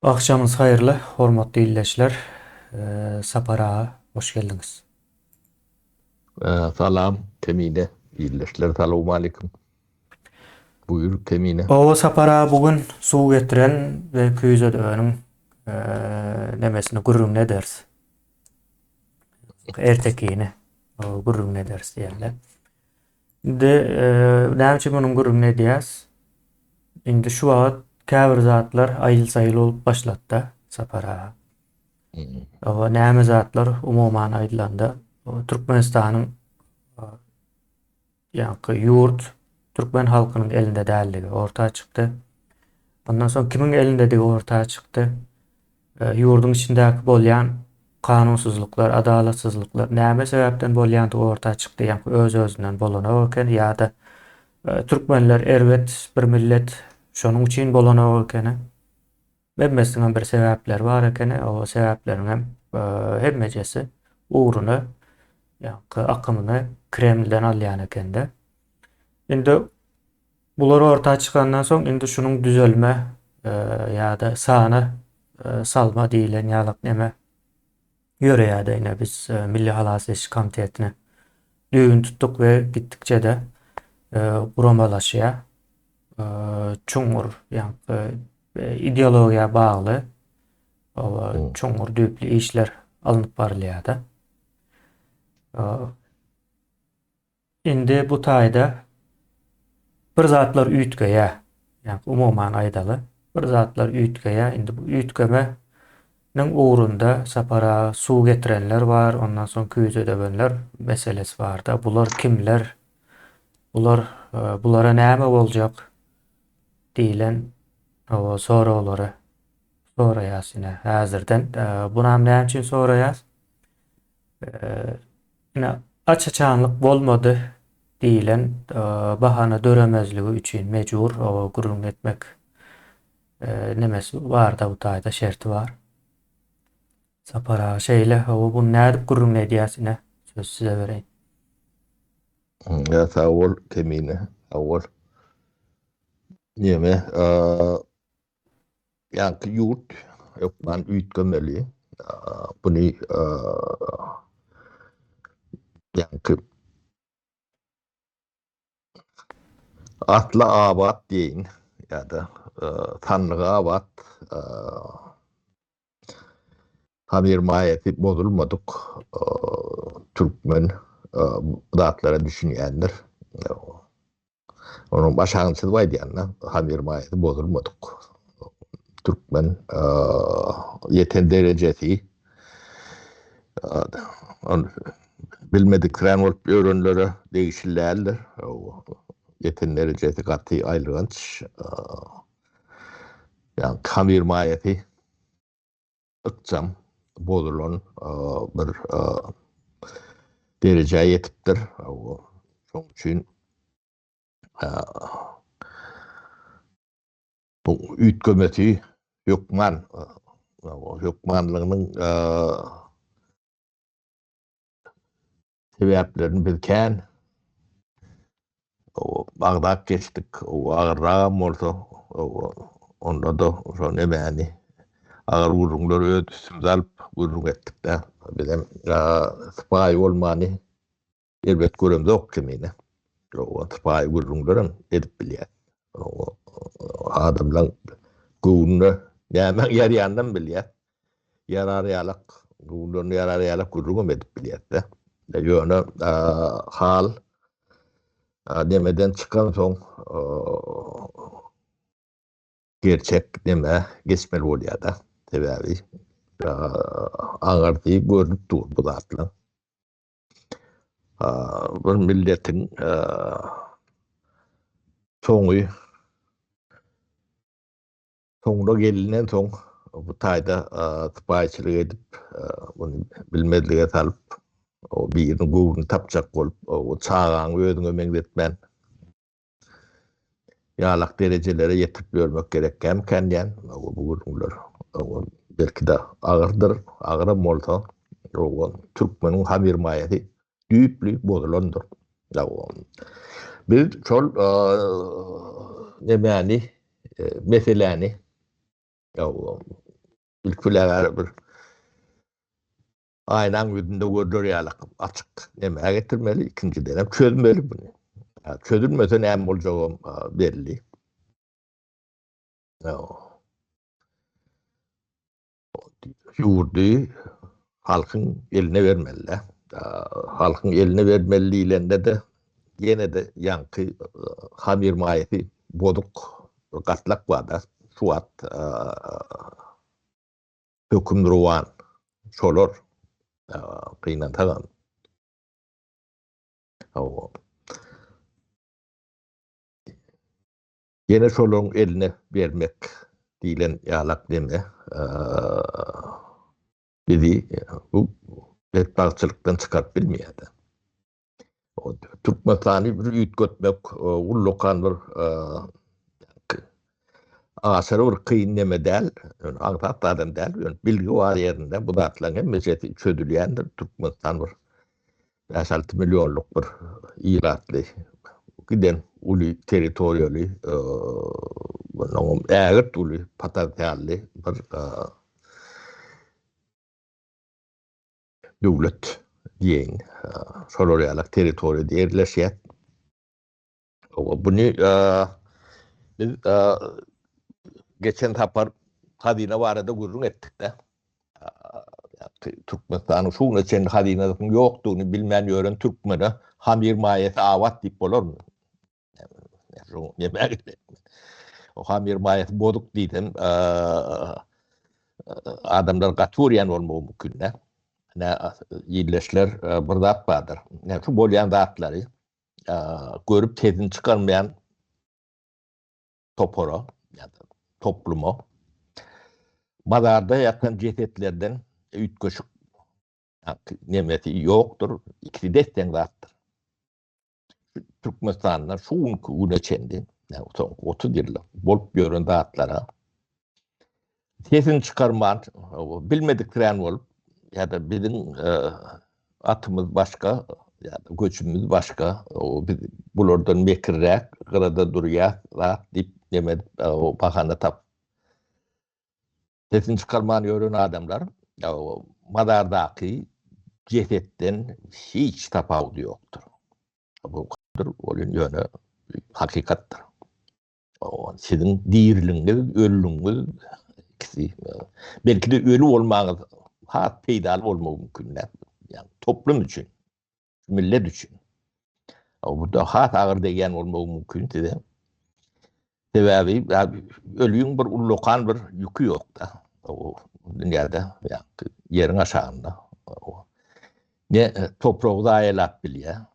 Agşamyňyz haýyrly, hormatly ildeşler. Sapar aga, hoş geldiňiz. Salam, Kemine ildeşler, salowmalikim. Buýur, Kemine. Oba Sapar aga bu gün suw getiren we küýze döweniň nemesini gürrüňini ederis. Ertekini gürrüňini ederis diýende. Indi näme üçin munuň gürrüňini edýäs? Indi şu wagt käbir zatlar aýyl-saýyl bolup başlady-da, Sapar aga. Oba näme zatlar umuman aýdylanda Türkmenistanyň ýaňky ýurt türkmen halkynyň elinde däldigi orta çykdy. Ondan soň kimiň elindedigi orta çykdy. Ýurduň içindäki bolýan kanunsyzlyklar, adalatsyzlyklar näme sebäpden bolýandygy orta çykdy, ýaňky öz-özünden bolanok eken ýa-da türkmenler erbet bir millet, şonuň üçin bolanok ekeni. Hemmesiniňem bir sebäpleri bar ekeni, o sebäpleriňem hemmejesi ugruny, ýaňky akymyny Kremlden alýan ekende. Indi Bular orta çykandan soň indi şunuň düzelme ýa-da sana salma diýlen ýalak neme ýöreýärdi ine biz Milli halas ediş komitetine düwün tutduk we gitdikçe-de guramalaşýar. Çuňňur ýaňky ideologiýa bagly çuňňur düýpli işler alnyp barylýar-da. Indi bu taýda bir zatlar üýtgeýär. Ýagny umuman aýdaly, bir zatlar üýtgeýär. Indi bu üýtgemeniň ugrunda Sapar aga suw getirenler bar, ondan soň küýze döwenler meselesi bar-da. Bular kimler? Bular bulara näme boljak diýlen soraglary soraýas ine häzirden. Bunam näme üçin soraýas? Ine, aç-açanlyk bolmady diýlen bahana döremezligi üçin mejbur gürrüň etmek nemesi bar-da bu taýda şerti bar. Sapar aga şeýle, hawa buny nädip gürrüň edýäs ine, sözi size bereýin. Ýa sag bol Kemine, sag bol. Neme, Ýaňky ýurt hökman üýtgemeli. Buny ýaňky asla abat diýeýin ýa-da sandygy abat hamyr maýasy bozulmadyk türkmen bu zatlara düşünýändir. Onuň başagyny çyzyp aýdýan-da, hamyr maýasy bozulmadyk. Türkmen ýeten derejesi ol bilmediksirän bolup ýörenlere degişli däldir. Ýeten derejesi gaty aýylganç. Ýagny hamyr maýasy ykjam bozulan bir derejä ýetipdir. Şonuň üçin bu üýtgemesi hökman hökmanlygynyň Sebäplerini biz kän agzap geçdik. Agyrragam bolsa, onda-da şo nemäni agyr gürrüňleri öz üstümize alyp gürrüň etdik-dä. Bizem sypaýy bolmany erbet göremzok kemine. Sypaýy gürrüňlerem edip bilýäs. Adamlaň göwnüne nämäň ýaraýanynam bilýäs. Ýarar ýalak, göwünlerine ýarar ýalak gürrüňem edip bilýäs-de. Ýöne hal nemeden çykansoň gerçek nemä geçmeli bolýar-da. Sebäbi aňyrsy görnüp dur bu zatlaryň. Bir milletiň soňy Soňra gelinen soň bu taýda sypaýyçylyk edip, muny bilmezlige salyp, o biriniň göwnüni tapjak bolup, o çagaňy özüňe meňzetmän ýalak derejelere ýetirip ýörmek gerekkämikän diýýän. Bu gürrüňler belki-de agyrdyr, agyram bolsa, türkmeniň hamyrmaýasy düýpli bozulandyr. Biz şol nemäni, meseläni. Ilki bilen bir aýnaň ýüzünde görler ýaly açyk nämä getirmeli, ikinjiden hem çözmeli buny. Çözülmese näme boljagam belli. Ýurdy halkyň eline bermeli. Halkyň eline bermeli diýlende-de ýene-de ýaňky hamyr maýasy bozuk gatlak bar-da, şu wagt hökümrowan şolar gynansagam. Hawa. Ýene şolaryň eline bermek diýlen ýalak neme bizi bu betbagtçylykdan çykaryp bilmeýär-de. Türkmenistany bir üýtgetmek ullakan bir aşyry bir kyn neme däl, ýöne aňsat zadam däl, ýöne bilgi bar ýerinde bu zatlaryň hemmesi çözülýändir. Türkmenistan bir Bäş-alty millionlyk bir ilatly giden uly territoriýaly, mundan ägirt uly potensially bir döwlet diýeýin. Şolar ýaly territoriýada ýerleşýär. Buny biz geçen sapar hazyna barada gürrüň etdik-de. Türkmenistanyň şu güne çenli hazynasynyň ýokdugyny bilmän ýören türkmene hamyr maýasy abat diýip bolarmy? Näme gerek? O hamyr maýasy bozuk diýsem, adamlar gaty görýän bolmagy mümkin-dä. Ine, ildeşler bir zat bardyr. Şu bolýan zatlary görüp sesini çykarmaýan topara ýa-da topluma mazarda ýatan jesetlerden üýtgeşik nemesi ýokdur, ikisi des-deň zatdyr. Türkmenistanda şu günki güne çenli, ýagny soňky 30 ýylda bolup ýören zatlara sesini çykarman, bilmediksirän bolup ýa-da biziň atymyz başga, ýa-da göçümimiz başga, biz bulardan mekirräk gyrada durýas zat diýip neme edip, bahana tapyp sesini çykarman ýören adamlar mazardaky jesetden hiç tapawudy ýokdur. Bu ol ýöne hakykatdyr. Siziň diriligiňiz, ölüligiňiz ikisi. Belki-de öli bolmagyňyz has peýdaly bolmagy mümkin. Ýagny toplum üçin, millet üçin. Bu da has agyr degýän bolmagy mümkin size. Sebäbi ölüň bir ullakan bir ýüki ýok-da. O dünýäde, ýagny ýeriň aşagynda. Ne topragy zaýalap bilýär.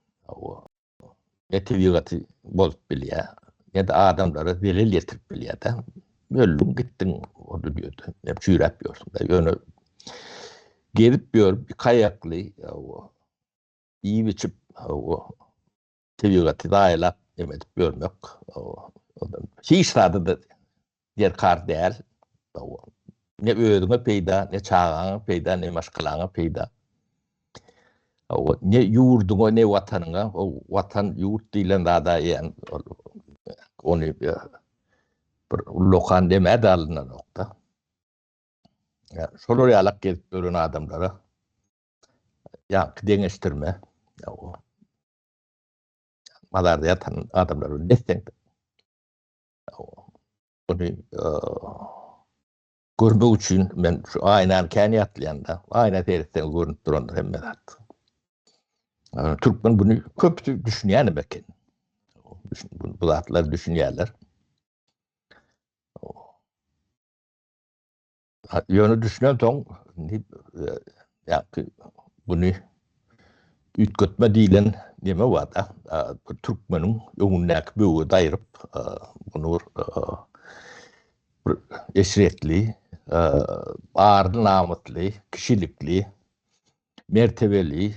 Ne tebigaty bozup bilýär, ne-de adamlara zelel ýetirip bilýär-de. Öldüň, gitdiň o dünýede. Ne çüýräp ýörsüň-de. Ýöne gezip ýörüp, iki aýakly, iýip-içip, tebigaty zaýalap, neme edip ýörmek, hiç zada-da derkar däl. Ne özüňe peýda, ne çagaňa peýda, ne maşgalaňa peýda. Ne ýurduňa, ne watanyňa, o watan, ýurt diýlen zada ýa ony bir ullakan demä-de alynanok-da. Şolar ýalak gezip ýören adamlara ýaňky deňeşdirme, mazarda ýatan adamlar bilen des-deň. Ony görmek üçin men şu aýnany kän ýatlaýan-da. Aýna seretseň görnüp durandyr hemme zat. Türkmen bunu köpüsi düşünýän eken. Bu zatlary düşünýärler. Ýöne düşünen soň ýa-ki buny üýtgetme diýlen neme bar-da, türkmeniň öňündäki böwedi aýryp, muny bir bir eşretli, arly-namysly, kişilikli, mertebeli,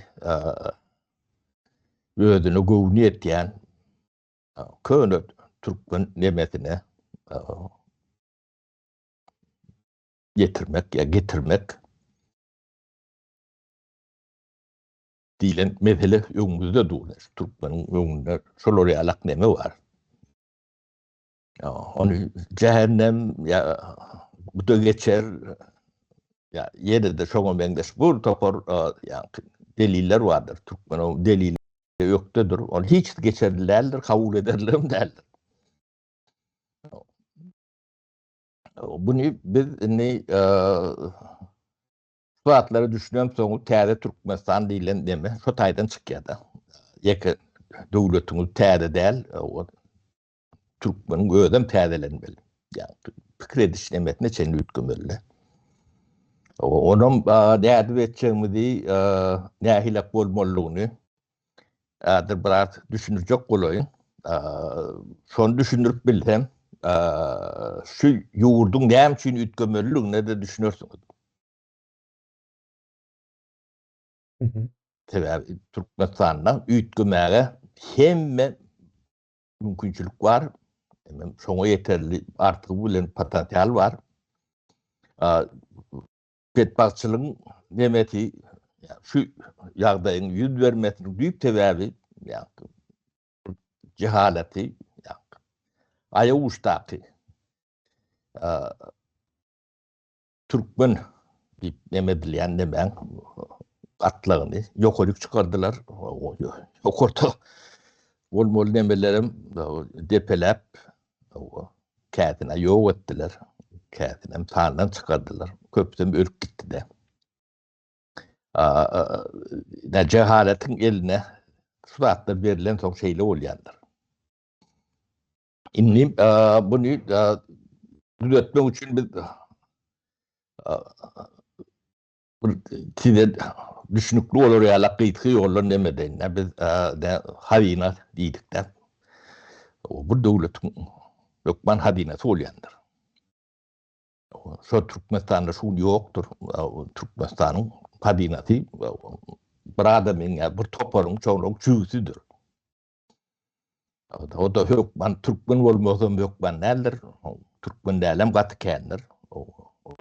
özüne göwni ýetýän köne türkmen nemesine ýetirmek ýa getirmek diýlen mesele öňümizde dur. Türkmeniň öňünde şolar ýalak neme bar? Ony jähennem ýa bu da geçer. Ýa ýene-de şoňa meňzeş bir topar ýaňky deliller bardyr. Türkmeniň delili ökdedir. Ol hiç geçerli däldir, kabul ederligem däldir. Buny biz indi şu zatlara düşünen soň täze Türkmenistan diýlen neme şo taýdan çykýar-da. Ýeke döwletiňiz täze däl, Türkmeniň özem täzelenmeli. Ýa pikir ediş nemesine çenli üýtgemeli. Onam nädip etjegimizi, nähilek bolmalydygyny häzir biraz düşündirjek bolaýyn. Şony düşündirip bilsem, şu ýurduň näme üçin üýtgemelidigine-de düşünersiňiz. Sebäbi Türkmenistanda üýtgemäge hemme mümkinçilik bar. Hemem şoňa ýeterli artygy bilen potensial bar. Betbagtçylygyň nemesi şu ýagdaýyň ýüz bermesiniň düýp sebäbi jehaleti aýaguçdaky Türkmen diýip neme edilýän nemäň gatlagyny ýokaryk çykardylar. Ýokarda bolmaly nemelerem depeläp käsine ýok etdiler. Käsinem sandan çykardylar. Köpüsem ölüp gitdi-de. Jehaletiň eline şu zatlar berlen soň şeýle bolýandyr. Indi buny düzetmek üçin biz size düşnükli bolar ýaly gysga ýoldan neme edeýin. Biz hazyna diýdik-de. Bu döwletiň hökman hazynasy bolýandyr. Şo Türkmenistanda şu gün ýokdur. Türkmenistanyň hazynasy bir adamyň ýa bir toparyň çoňrak jübüsidir. O da hökman türkmen bolmasam hökman däldir. Türkmen dälem gaty kändir. O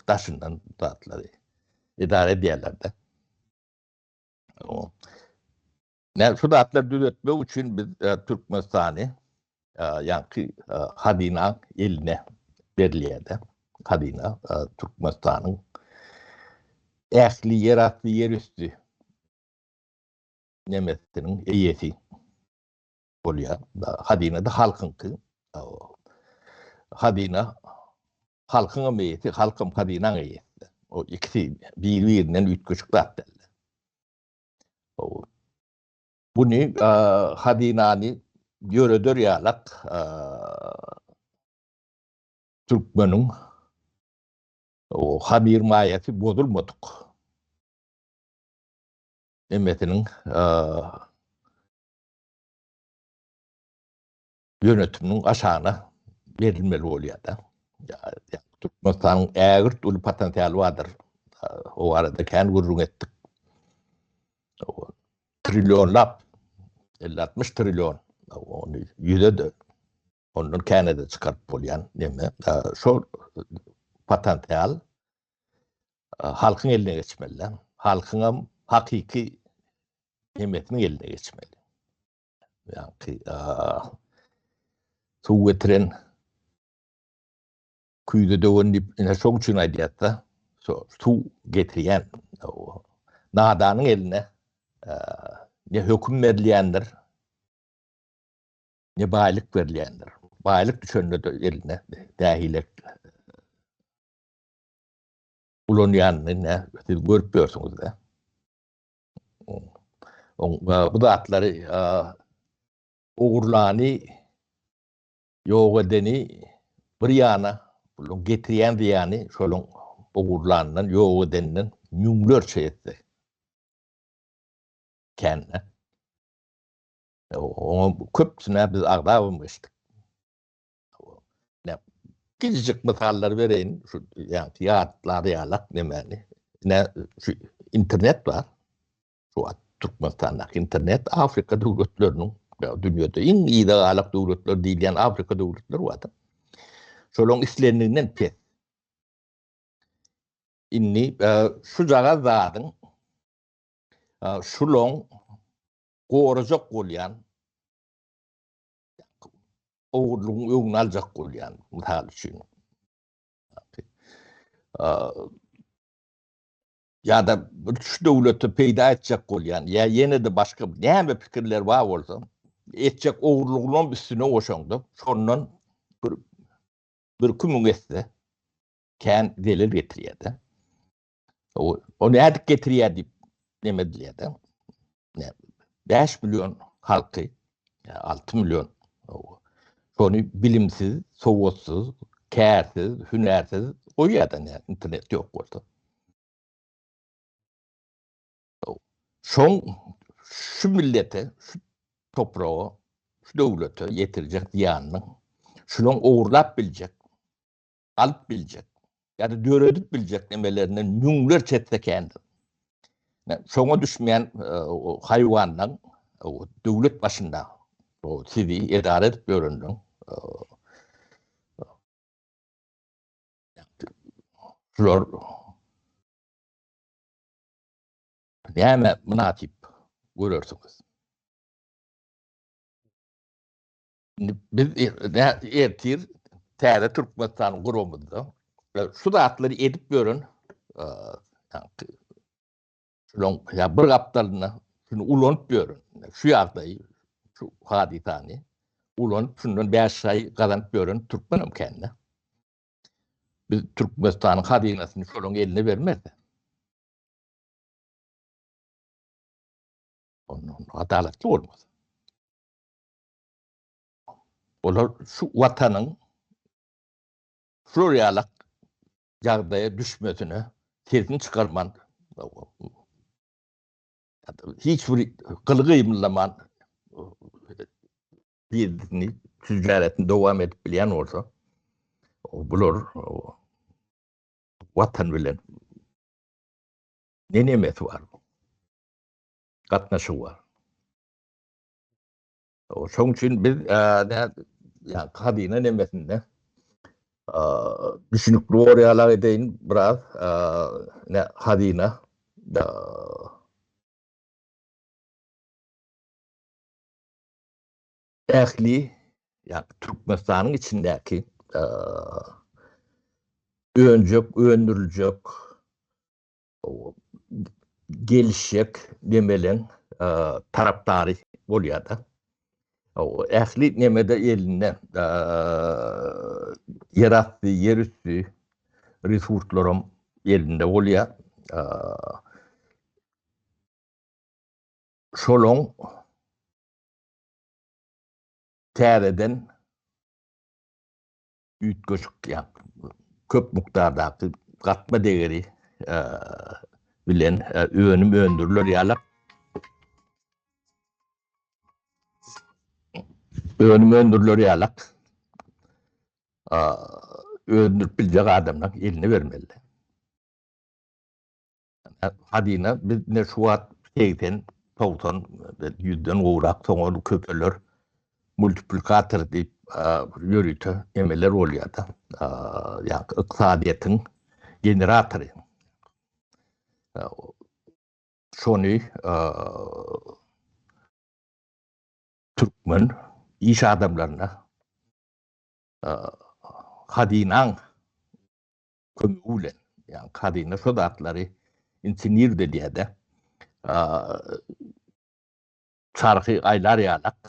daşyndan zatlary idare edýärler-de. Ne şu zatlary düzetmek üçin biz e, Türkmenistany e, ýaňky e, hazyna eline berilýär-de. Hazyna e, Türkmenistanyň ähli ýerasty, ýerüsti nemesiniň eýesi bolýar. Hazyna-da halkyňky. Hazyna halkyňam eýesi, halkam hazynaň eýesi. O ikisi biri-birinden üýtgeşik zat däl. Buny hazynany ýöreder ýalak türkmeniň hamyr maýasy bozulmadyk. Hemmesiniň ýönetiminiň aşagyna berilmeli bolýar-da. Türkmenistanyň ägirt uly potensialy bardyr. O barada kän gürrüň etdik. Trillionlap, 50-60 trillion, ony ýüze-de, ondan käne-de çykaryp bolýan neme. Şol potensial halkyň eline geçmeli. Halkyňam hakyky nemesiniň eline geçmeli. Ýagny suw getiren küýze döwen diýip ine şoň üçin aýdýarda. Şo suw getirýän nadanyň eline ne höküm berilýändir, ne baýlyk berilýändir. Baýlyk düşende-de eline dähilek ulanýanyny nä siz görüp ýörsüňiz-dä. Bu zatlary ogurlany, ýok edeni bir ýana, bularyň getirýän zyýany şolaryň ogurlanyndan, ýok edeninden müňlerçe esse kän-dä. Oňa köpüsine biz agzabam geçdik. Kiçijik mysallar bereýin, şu ýaňky ýatlar ýalak nemäni. Ine şu internet bar. Şu wagt Türkmenistandaky internet Afrika döwletleriniň, dünýäde iň yza galak döwletler diýilýän Afrika döwletleri bar. Şolaryň islendiginden pes. Indi e, şujagaz zadyň e, şulaň gorajak bolýan ogurlygyň öňüni aljak bolýan mysal üçin. Ýa-da bir şu döwlete peýda etjek bolýan, ýa ýene-de başga näme pikirler bar bolsa, etjek ogurlygynam üstüne goşaňda, şondan bir birki müň esse kän zelel getirýär-de. O, o nädip getirýär diýip neme edilýär-de. 5 million halky, 6 million şony bilimsiz, sowatsyz, kärsiz, hünärsiz goýýar-da, internet ýok bolsa. Şoň şu millete, şu topraga, şu döwlete ýetirjek zyýanynyň şulaň ogurlap biljek, alyp biljek ýa-da döredip biljek nemelerinden müňlerçe etse kändir. Şoňa düşmeýän haýwanlaň döwlet başynda sizi edara edip ýörenleň şular näme mynasyp görersiňiz? Indi biz ertir täze Türkmenistan guramyzda şu zatlary edip ýören şulaň ýa bir gapdalynda şuny ulanyp ýören şu ýagdaýy şu hadysany ulanyp şundan 5 aý gazanyp ýören türkmenem kände. Biz Türkmenistanyň hazynasyny şolaň eline bermez. Ondan adalatly bolmaz. Olar şu watanyň şular ýalak ýagdaýa düşmesine sesini çykarman hiç bir gyly gymyldaman birini ticaretini dowam edip bilýän bolsa bular watan bilen ne nemesi bar? Gatnaşygy bar. Şoň üçin biz ýa hazyna nemesinde düşünikli bolýarlar edeýin biraz ne hazyna ähli ýa Türkmenistanyň içindäki önjek, öndüriljek gelişjek nemeleň tarapdary bolýar-da. Ähli nemede elinde ýerasty, ýerüsti resurslaram elinde bolýar. Şolaň täzeden üýtgeşik ýa köp mukdardaky gatma degeri bilen önüm öndüriler ýaly önüm öndüriler ýaly öndürip biljek adamlaryň eline bermeli. Hazyna biz ine şu wagt 80, 90, ýüzden gowrak soň ol köpeler multiplikator diýip ýörite emeler bolýar-da. Ýa ykdysadyýetiň generatory. Şony türkmen iş adamlaryna hazynaň kömegi bilen, ýagny hazyna şo zatlary insinird edýär-de, çarhy aýlar ýalak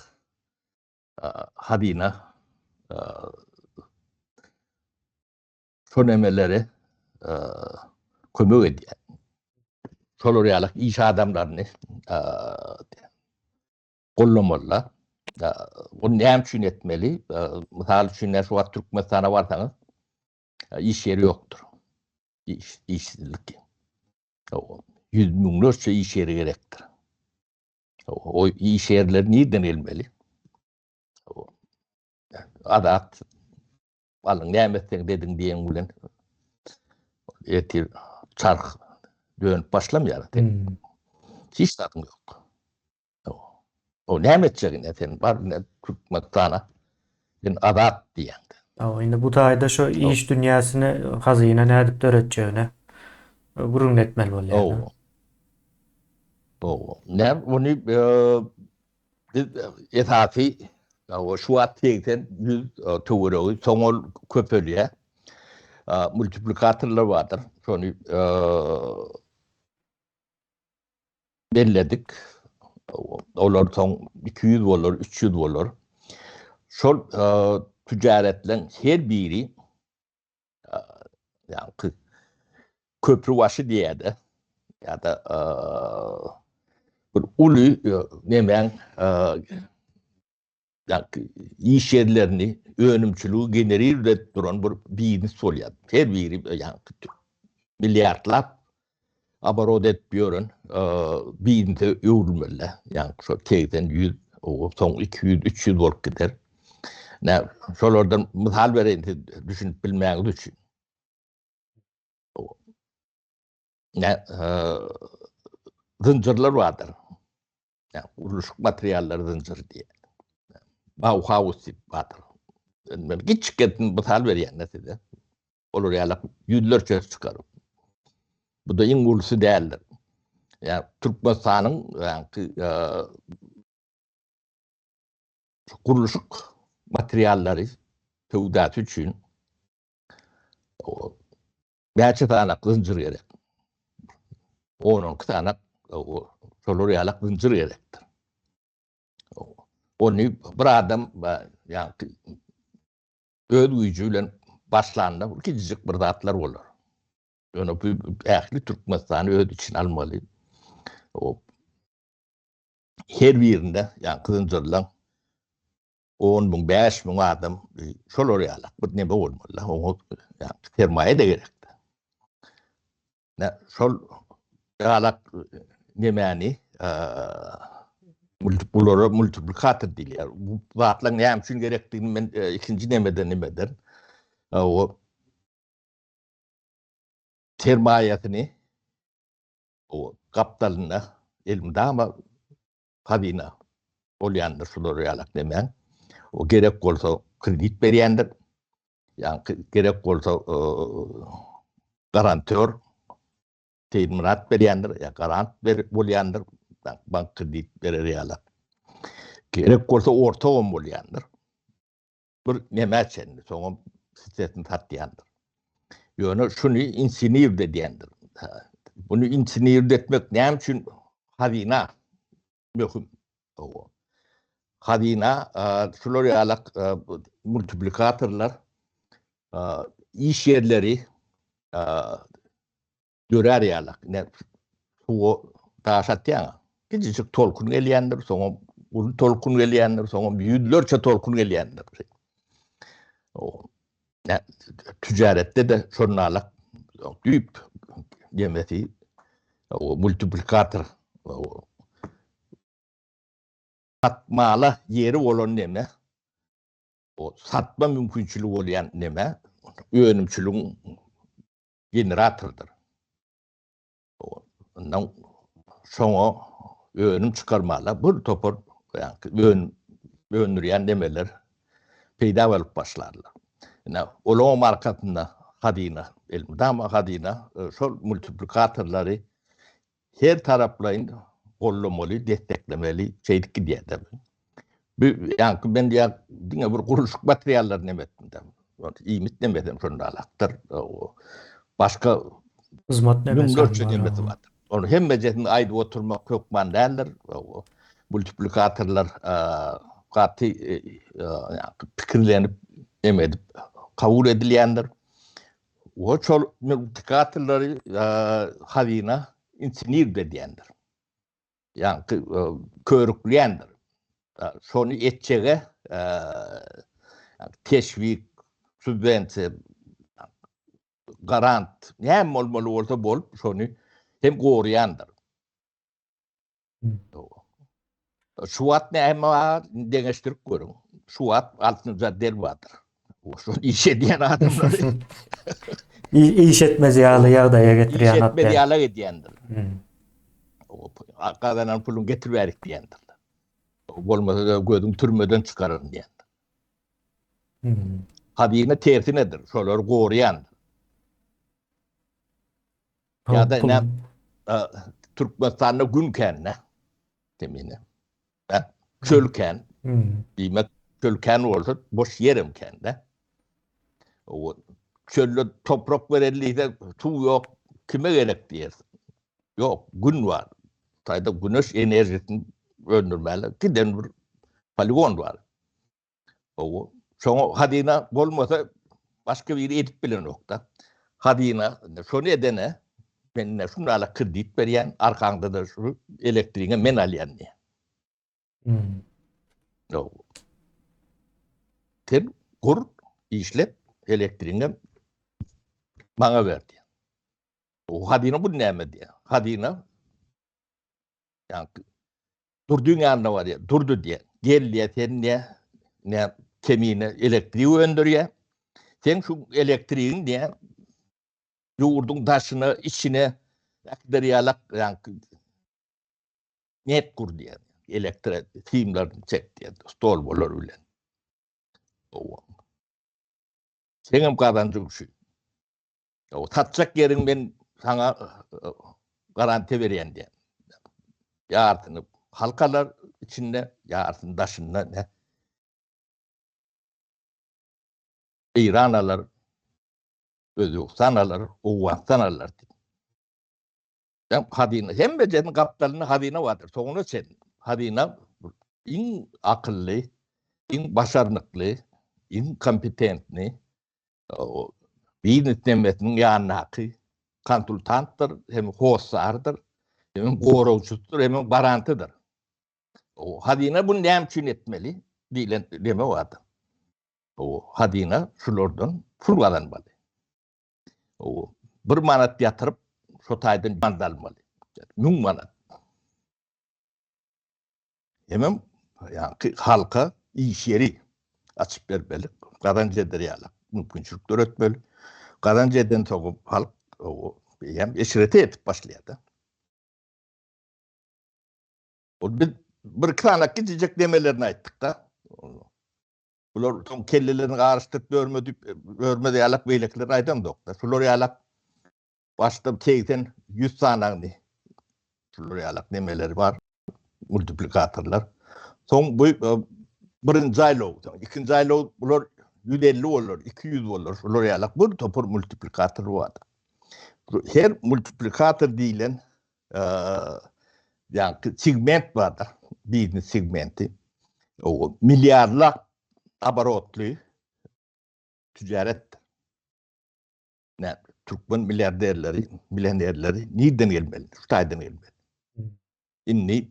hazyna şo nemeleri kömek edýär. Şolar ýalak iş adamlaryny gollamalylar. Ony näme üçin etmeli? Mysal üçin, şu wagt Türkmenistana barsaňyz, Iş ýeri ýokdur. Iş, işsizlik. Ýüz müňlerçe iş ýeri gerekdir. O iş ýerleri nirden gelmeli? Azat alyň näme etseň dediň diýen bilen ertir çarh dönüp başlamaýar. Hmm. Hiç zadyň ýok. O näme etjek ine sen bar ine Türkmenistana sen azat diýýäňde. Hawa indi bu taýda şu iş dünýäsini hazyna nädip döretjegine gürrüň etmeli bolýar. Hawa. Hawa. Näme ony biz esasy şu wagt 80 100 töweregi soň ol köpelýär. Multiplikatorlar bardyr. Şony. belledik. Olar soň 200 bolar, 300 bolar. Şol tücaretleň her biri ýaňky köprübaşy diýýär-de ýa-da bir uly nemäň iş ýerlerini, önümçiligi generir edip duran bir biznes bolýar. Her biri ýaňky milliardlap oborot edip ýören biznese öwrülmeli. Ýaňky şo 80, 100, soň 200, 300 bolup gider. Nä, şolardan mysal bereýin siz düşünip bilmäňiz üçin. Nä, zynjyrlar bardyr. Ýa gurluşyk materiallary zynjyry diýýär. Bauhaus diýip bardyr. Men kiçjik etdim mysal berýän-de size. Olar ýaly ýüzlerçe çykar. Bu da iň ulusy däldir. Ýa Türkmenistanyň ýaňky gurluşyk materiallary söwdasy üçin Näçe sanak zynjyr gerek? On-on iki sanak şolar ýalak zynjyr gerekdir. Ony bir adam ýaňky öz güýji bilen başlanda kiçijik bir zatlar bolar. Ýöne bu ähli Türkmenistany öz içine almaly. Her birinde ýaňky zynjyrlaň 10 müň, 5 müň adam şolar ýaly bir neme bolmaly. Oňa ýa sermaýa-da gerek. Ne şol ýalak nemäni bulara multiplikator diýilýär. Bu zatlaryň näme üçin gerekdigini men ikinji nemede nimeder. O sermaýasyny o gapdalynda elmydama hazyna bolýandyr şular ýalak nemäň. O gerek bolsa kredit berýändir. Ýaňky gerek bolsa garantör teminat berýändir, ýa garant berip bolýandyr, bank kredit berer ýalak. Gerek bolsa ortagam bolýandyr. Bir nämä çenli, soňam sitesini satýandyr. Ýöne şuny insinird edýändir. Bunu insinird etmek näme üçin hazyna möhüm? Hazyna şular ýalak multiplikatorlar iş ýerleri dörär ýalak. Ine, suwa daş atýaň. Kiçijik tolkun gelýändir, soňam uly tolkun gelýändir, soňam ýüzlerçe tolkun gelýändir. O tücaretde-de şonalak düýp demesi o multiplikator o satmala ýeri bolan neme o satma mümkinçiligi bolýan neme önümçiligiň generatordyr. Ondan şoňa önüm çykarmala bir topar ýaňky öndürýän nemeler peýda bolup başlarlar. Ine, olaryň arkasynda hazyna, elmydama hazyna şol multiplikatorlary her taraplaýyn gollamaly, desteklemeli, şeýdip gidýär-de. Bu ýaňky men diýýän diňe bir gurluşyk materiallaryny hem etdim-de. Iýmit nemesem şonda alakdyr. Başga hyzmat nemesi müňlerçe nemesi bar. Ony hemmejesini aýdyp oturmak hökman däldir. Multiplikatorlar gaty pikirlenip neme edip kabul edilýändir. O şol multiplikatorlary hazyna insinird edýändir. Ýaňky körükleýändir. Şony etjege teşwik, subwensiýa, garant näme bolmaly bolsa bolup şony hem goraýandyr. Şu wagt näme bar deňeşdirip görüň. Şu wagt altynja del bardyr. Şol iş edýän adamlary. Iş etmez ýaly ýagdaýa getirýän. Iş etmez ýaly edýändir. Gazanan puluny getir bärik diýendir. Bolmasa da gözüň türmeden çykararyn diýendir. Hazyna tersinedir, şolary goraýandyr. Ýa-da ine Türkmenistanda gün kän-de. Demine. Çöl kän. Diýmek, çöl kän bolsa boş ýerem kän-de. O çölde toprak bereli diýse, suw ýok, kime gerek diýersiň. Ýok, gün bar. Taýda güneş energiýasyny öndürmäli giden bir poligon bar. Owo. Şoňa hazyna bolmasa başga biri edip bilenok-da. Hazyna şony edene men ine şunala kredit berýän, arkaňda-da şu elektrigiňi men alýan diýýär. Hmm. Sen gur, işlet, elektrigiňi maňa ber diýýär. O hazyna bu näme diýýär. Hazyna ýa Durdyň ýanyna barýar. Durdy diýýär. Gel diýýär, sen diýýär, ne kemine elektrik öndürýär. Sen şu elektrigiň diýýär, ýurduň daşyna, içine äkider ýalak, ýaňky net gur diýýär. Elektrik simlerini çek diýýär, stolbalar bilen. Owa. Seňem gazanjyň şu. O satjak ýeriň men saňa e, garantiýa berýän diýen. Ýarsyny halk alar içinde, ýarsyny daşynda ne? Eýran alar, Özbegistan alar, Owganystan alar diýip. Hem hazyna, hemme ýeriň gapdalynda hazyna bardyr, soňuna çenli. Hazyna iň akylly, iň başarnykly, iň kompetentni biznes nemesiniň ýanyndaky konsultantdyr, hem hossardyr, hem goragçysydyr, hem garantydyr. O hazyna bunu näme üçin etmeli diýlen neme bardyr. O hazyna şulardan pul gazanmaly. O bir manat ýatyryp, şo taýdan manat almaly. 1000 manat. Hemem ýaňky halka iş ýeri açyp bermeli, gazanç eder ýaly mümkinçilik döretmeli. Gazanç eden soň halk eýýäm eşrete ýetip başlaýar-da. Ol biz bir iki sany kiçijek demelerini aýtdyk-da. Bular soň kellelerini garyşdyryp ýörme diýip, ýörmez ýalak beýlekileri aýdamzok-da. Şular ýalak Başda 80, 100 sanagyny şular ýalak nemeleri bar, multiplikatorlar. Soň bu e, birinji aýlaw, soň ikinji aýlaw bular 150 bolar, 200 bolar, şular ýalak bir topar multiplikator bar. Her multiplikator diýlen e, ýa segment bar da, biznes segmenti. O milliardlap oborotly ticaret. Nä, türkmen milliarderleri, millionerleri nirden gelmeli? Şu taýdan gelmeli. Indi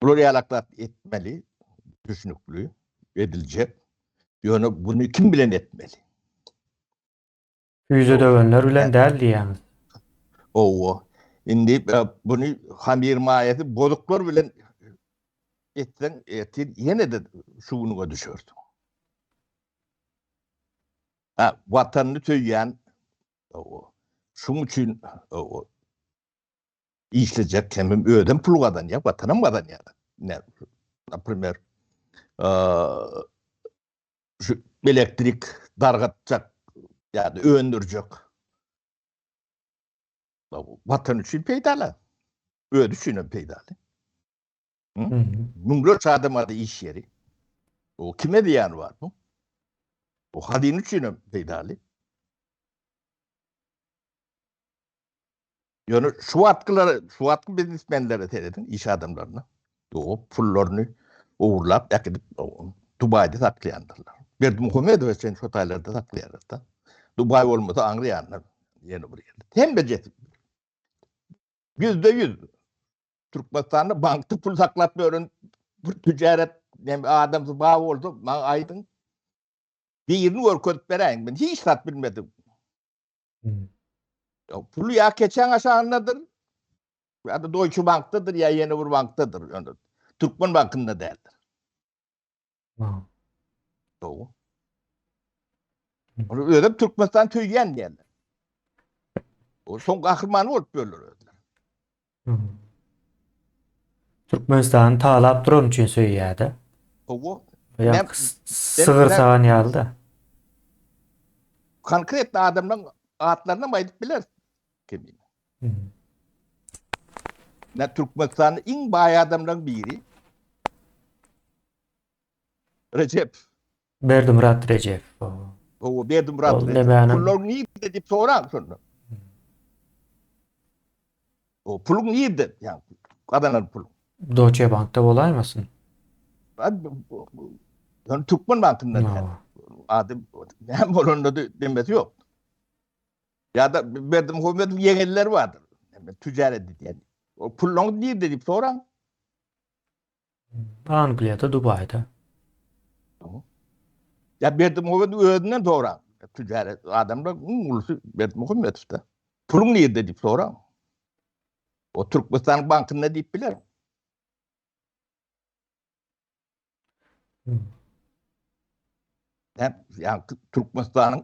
bular ýalak zat etmeli, düşünikli, ediljek. Ýöne buny kim bilen etmeli? Hüýze döwenler bilen däl diýýäňiz. Owa. Indi buny hamir maýasy bozuklar bilen etseň, ertir ýene-de şu günüňe düşersiň. Ha, watanyny söýýän, şuň üçin işlejek hem özem pul gazanýar, watanam gazanýar. Ne, naprimer, şu elektrik dargatjak ýa-da öndürjek watan üçin peýdaly. Özi üçin hem peýdaly. Müňlerçe adama da iş ýeri. O kime zyýany bar bu? O hazyna üçin hem peýdaly. Ýöne şu wagtkylara, şu wagtky biznesmenlere serediň, iş adamlaryna. O pullaryny ogurlap äkidip Dubaýda saklaýandyrlar. Berdimuhamedow sen şo taýlarda saklaýarlar-da. Dubaý bolmasa aňry ýanynda ýene bir ýerde. Hemmejesi %100 Türkmenistanda bankda pul saklap ýören bir ticaret näme adamsy bar bolsa maňa aýdyň. Birini görkezip beräýiň. Men hiç zat bilmedim. Hmm. Ya, pul ýa keçäň aşagyndadyr, ýa-da Deutsche Bankdadyr, ýa ýene bir bankdadyr. Ýöne Türkmen bankynda däldir. Dogry. Ol özem Türkmenistan söýýän diýerler. O soň gahrymany bolup ýörler özleri. Türkmenistany talap duran üçin söýýär-de. Hawa. Ýa sygyr sagan ýaly-da. Konkretno adamlaryň atlaryny hem aýdyp bileris. Kemine. Ne Türkmenistanyň iň baý adamlaryň biri Recep. Berdimyrat Recep. Hawa, Berdimyrat Recep. Pullar nirde diýip soraň şondan. O puluň nirde? Ýa gazanan puluň. Deutsche Bankda bolaýmasyn? Ýöne Türkmen bankynda däl. Ady näme bolanda demesi ýok. Ýa-da Berdimuhamedow ýeňenler bardyr. Tüjaret edýän. O pullaryňyz nirde diýip soraň. Angliýada, Dubaýda. Ýa Berdimuhamedow özünden soraň. Tüjaret adamlar iň ulusy Berdimuhamedowda. Puluň nirde diýip soraň. O Türkmenistan bankynda diýip biler. Näme, ýa Türkmenistanyň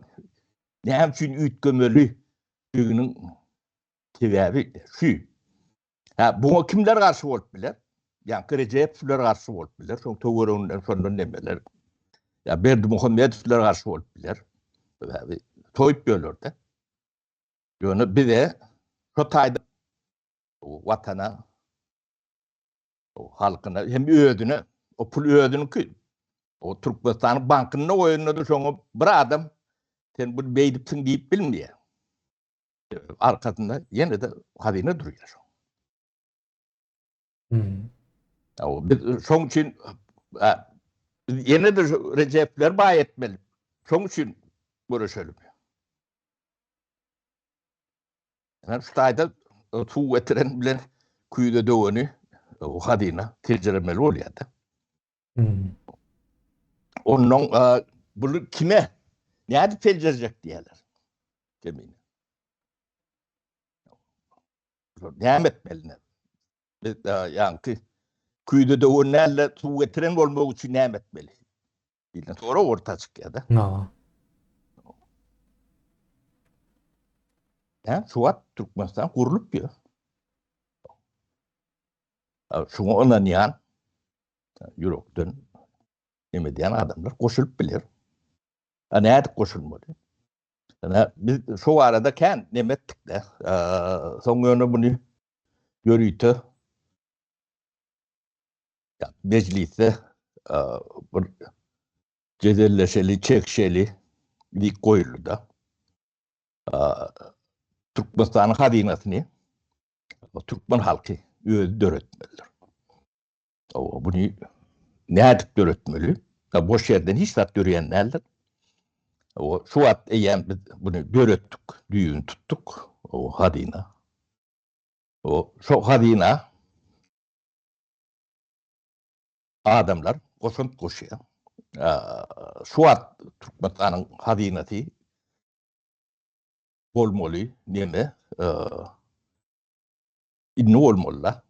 näme üçin üýtgemeli diginiň sebäbi şu. Ha, buňa kimler garşy bolup biler? Ýa Rejepowlar garşy bolup biler, şoň töwereginden şondan nemeler. Ýa Berdimuhamedowlar garşy bolup biler. Sebäbi toýup ýörler-de. Ýöne bize şo taýda watana halkyna hem özüne o pul özüniňki. O Türkmenistanyň bankynda goýanda-da şoňa bir adam sen bunu beýdipsiň diýip bilmeýär. Arkasynda ýene-de hazyna durýar şoň. Hmm. O biz şoň üçin biz ýene-de Rejepler baý etmeli. Şoň üçin göreşelim. Ýa şu taýda suw getiren bilen küýze döweni o hazyna seljermeli bolýar-da. Hmm. Ondan bunu kime nädip seljerjek diýerler. Kemine. Näme etmeli? Biz ýaňky küýze döwen däl-de suw getiren bolmak üçin näme etmeli? Diýlen sorag orta çykýar-da. No. Hä, şu wagt Türkmenistan gurlup ýör. Şuňa ynanýan ýürekden neme edýän adamlar goşulyp biler. A nädip goşulmaly? Ýa biz şu barada kän neme etdik-de. Soň ýöne muny ýörite mejlisde bir jedelleşeli, çekişeli diýip goýuldy-da. Türkmenistanyň hazynasyny türkmen halky özi döretmelidir. Buny nädip döretmeli? Boş ýerden hiç zat döreýän däldir. Şu wagt eýýäm biz buny döretdik, düýbüni tutduk, o hazyna. Şo hazyna adamlar goşant goşýar. Şu wagt Türkmenistanyň hazynasy bolmaly neme indi bolmaly-da.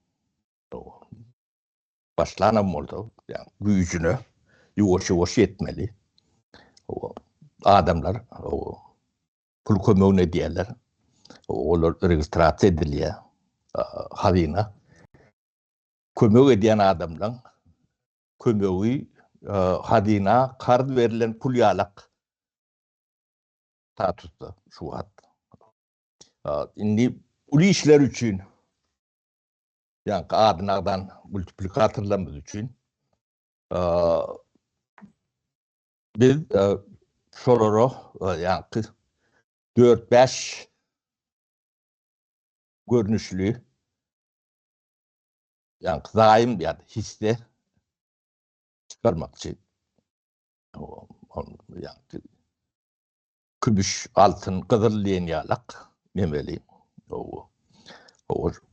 Başlanam bolsa, ýa güýjüne ýuwaş-ýuwaş ýetmeli. Adamlar pul kömegini edýärler. Olar registrasiýa edilýär. Hazyna kömek edýän adamlaň kömegi hazyna karz berlen pul ýalak statusda şu wagt. Indi uly işler üçin ýaňky adyny agzan multiplikatorlarymyz üçin biz şolara ýaňky dört-bäş görnüşli ýaňky zaým ýa-da hisse çykarmakçy. Ýaňky kümüş, altyn, gyzyl diýen ýalak nemeli.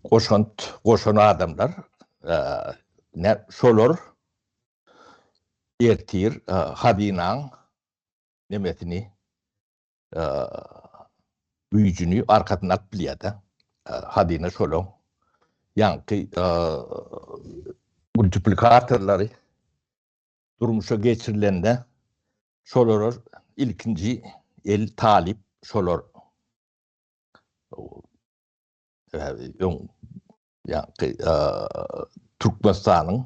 Goşant goşan adamlar ne şolar ertir hazynaň nemesini güýjüni arkasyna alyp bilýär-de. Hazyna şolaň ýaňky multiplikatorlary durmuşa geçirilende şolara ilkinji el talyp şolar öň ýaňky Türkmenistanyň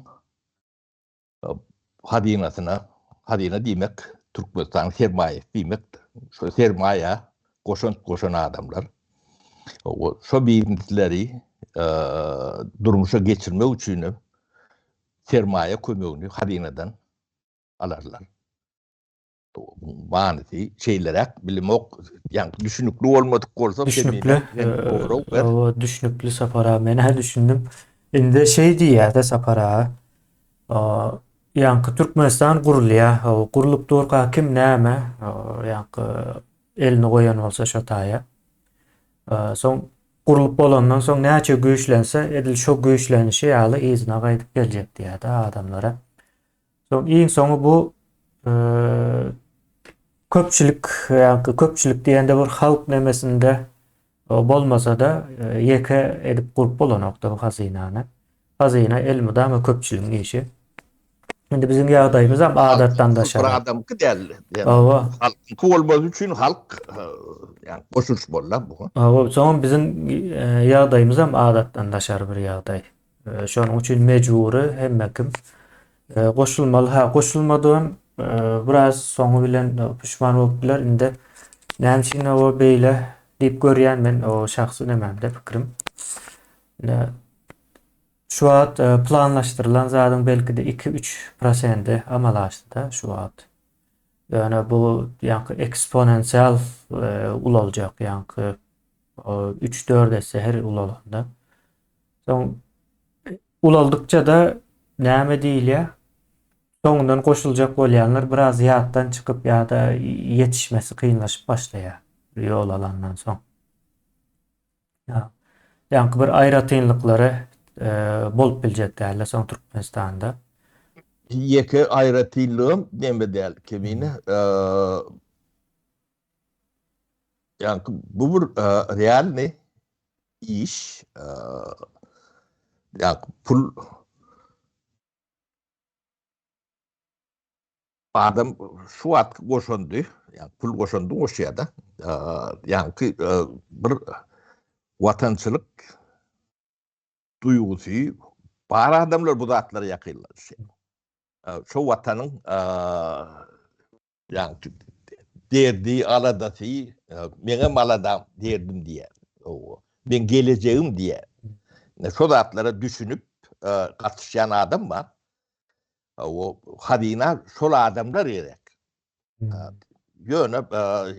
hazynasyna hazyna diýmek Türkmenistanyň sermaýasy diýmekdir. Şo sermaýa goşant goşan adamlar şo biznesleri durmuşa geçirmek üçin sermaýa kömegini hazynadan alarlar. Manysy şeýleräk bilimok, ýa düşünikli bolmadyk bolsa Düşnükli. Sorag ber. Hawa, düşnükli Sapar aga. Men-ä düşündim. Indi şeý diýýär-de Sapar aga. Ýaňky Türkmenistan gurulýar. Gurlup durka kim näme, ýaňky elini goýan bolsa şo taýa. Soň gurlup bolandan soň näçe güýçlense, edil şo güýçlenişi ýaly yzyna gaýdyp geljek diýýär-de adamlara. Soň iň soňy bu köpçülik, ýa-da köpçülik diýende bir halk nemesinde bolmasa-da ýeke edip gurup bolanokdy bu hazynany. Hazyna elmydama köpçüligiň işi. Indi biziň ýagdaýymyz hem adatdan daşary. Bir adamky däl. Hawa. Halkyňky bolmazy üçin halk ýa goşulyşmaly bu. Hawa, soňam biziň ýagdaýymyz hem adatdan daşary bir ýagdaý. Şonuň üçin mejbury hemme kim goşulmaly. Ha, goşulmadygam biraz soňy bilen puşman bolup biler. Indi näme üçin o beýle diýip görýän men o şahsy nemämde pikirim. Indi şu wagt planlaşdyrylan zadyň belki-de 2-3 prosendi amala aşdy-da şu wagt. Ýöne bu ýaňky eksponensial ulaljak, ýaňky 3-4 esse her ulalanda. Soň ulaldykça-da näme diýilýär? Soňundan goşuljak bolýanlar biraz ýatdan çykyp ýa-da ýetişmesi kynlaşyp başlaýar ýol alandan soň. Ýaňky bir aýratynlyklary e, bolup biljek däldi soň Türkmenistanda. Ýeke aýratynlygam neme däl kemine. E, Ýaňky bu bir e, realny iş. E, ýaňky pul adam şu wagtky goşandy, ýa pul goşandy goşýar-da. E, ýaňky bir watançylyk duýgusy bar adamlar bu zatlara ýakynlaşýar. Şu watanyň Ýagny derdi, aladasy, meňem aladam, derdim diýýär. Hawa. Meň gelejegim diýýär. Şo zatlara düşünip gatyşýan adam bar. Hawa, hazyna şol adamlar gerek. Ýöne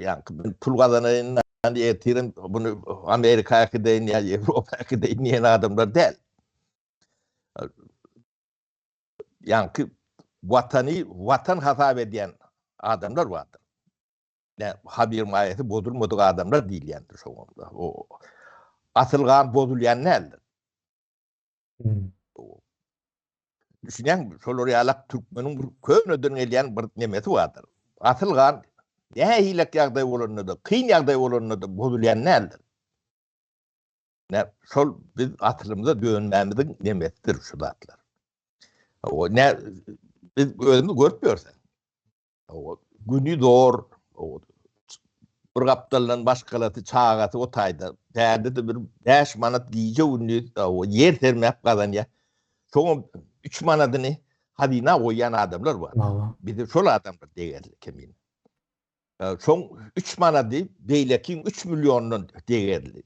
ýagny pul gazanaýyn, ertirem bunu Amerika äkideýin ýa Ýewropa äkideýin diýen adamlar däl. Ýaňky watany watan hasap edýän adamlar bardyr. Nä habyr maýasy bozulmadyk adamlar diýilýändir şoňa. O asyl gan bozulýan däldir. Hmm. Düşünýäňmi? Şolar ýalak türkmeniň bir köneden gelýän bir nemesi bardyr. Asyl gan nähilek ýagdaý bolanda-da, kyn ýagdaý bolanda-da bozulýan däldir. Ne şol biz asylymyza dönmämiziň nemesidir şu zatlar. O ne biz özümiz görüp ýörse. O güni zor, o bir gapdaldan maşgalasy, çagasy o taýda. Bärde-de bir 5 manat gije gündiz o ýer sermäp gazanýar. Soňam 3 manadyny hazyna goýýan adamlar bar. Bize şol adamlar degerli kemin. Şoň 3 manady beýlekiň 3 milliondan degerli.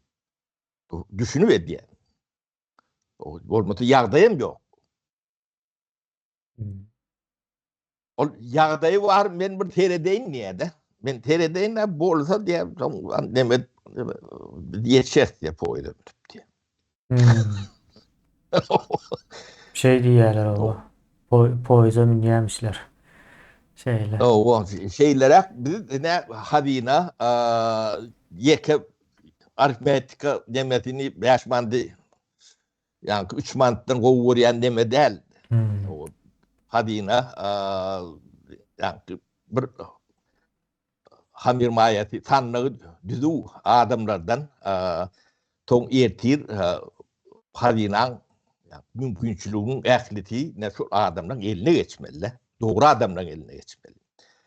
Düşünip edýär. Bolmasa ýagdaýam ýok. Hmm. Ol ýagdaýy bar, men bir seredeýin diýýär-de. Men seredeýin de bolsa diýýär, soň neme ýetişeris diýýär poýda diýýär. Hmm. Şeý diýýärler oba. Poýza münýämişler. Şeýle. Owa, şeýleräk biz ine hazyna ýeke arifmetika nemesini 5 mandy ýa 3 mantdan gowy görýän neme däl. Hmm. Hazyna ýa bir hamyr maýasy sandygy düzüw adamlardan soň ertir hazynaň mümkinçiligiň ählisi ne şu adamlaryň eline geçmeli. Dogry adamlaryň eline geçmeli.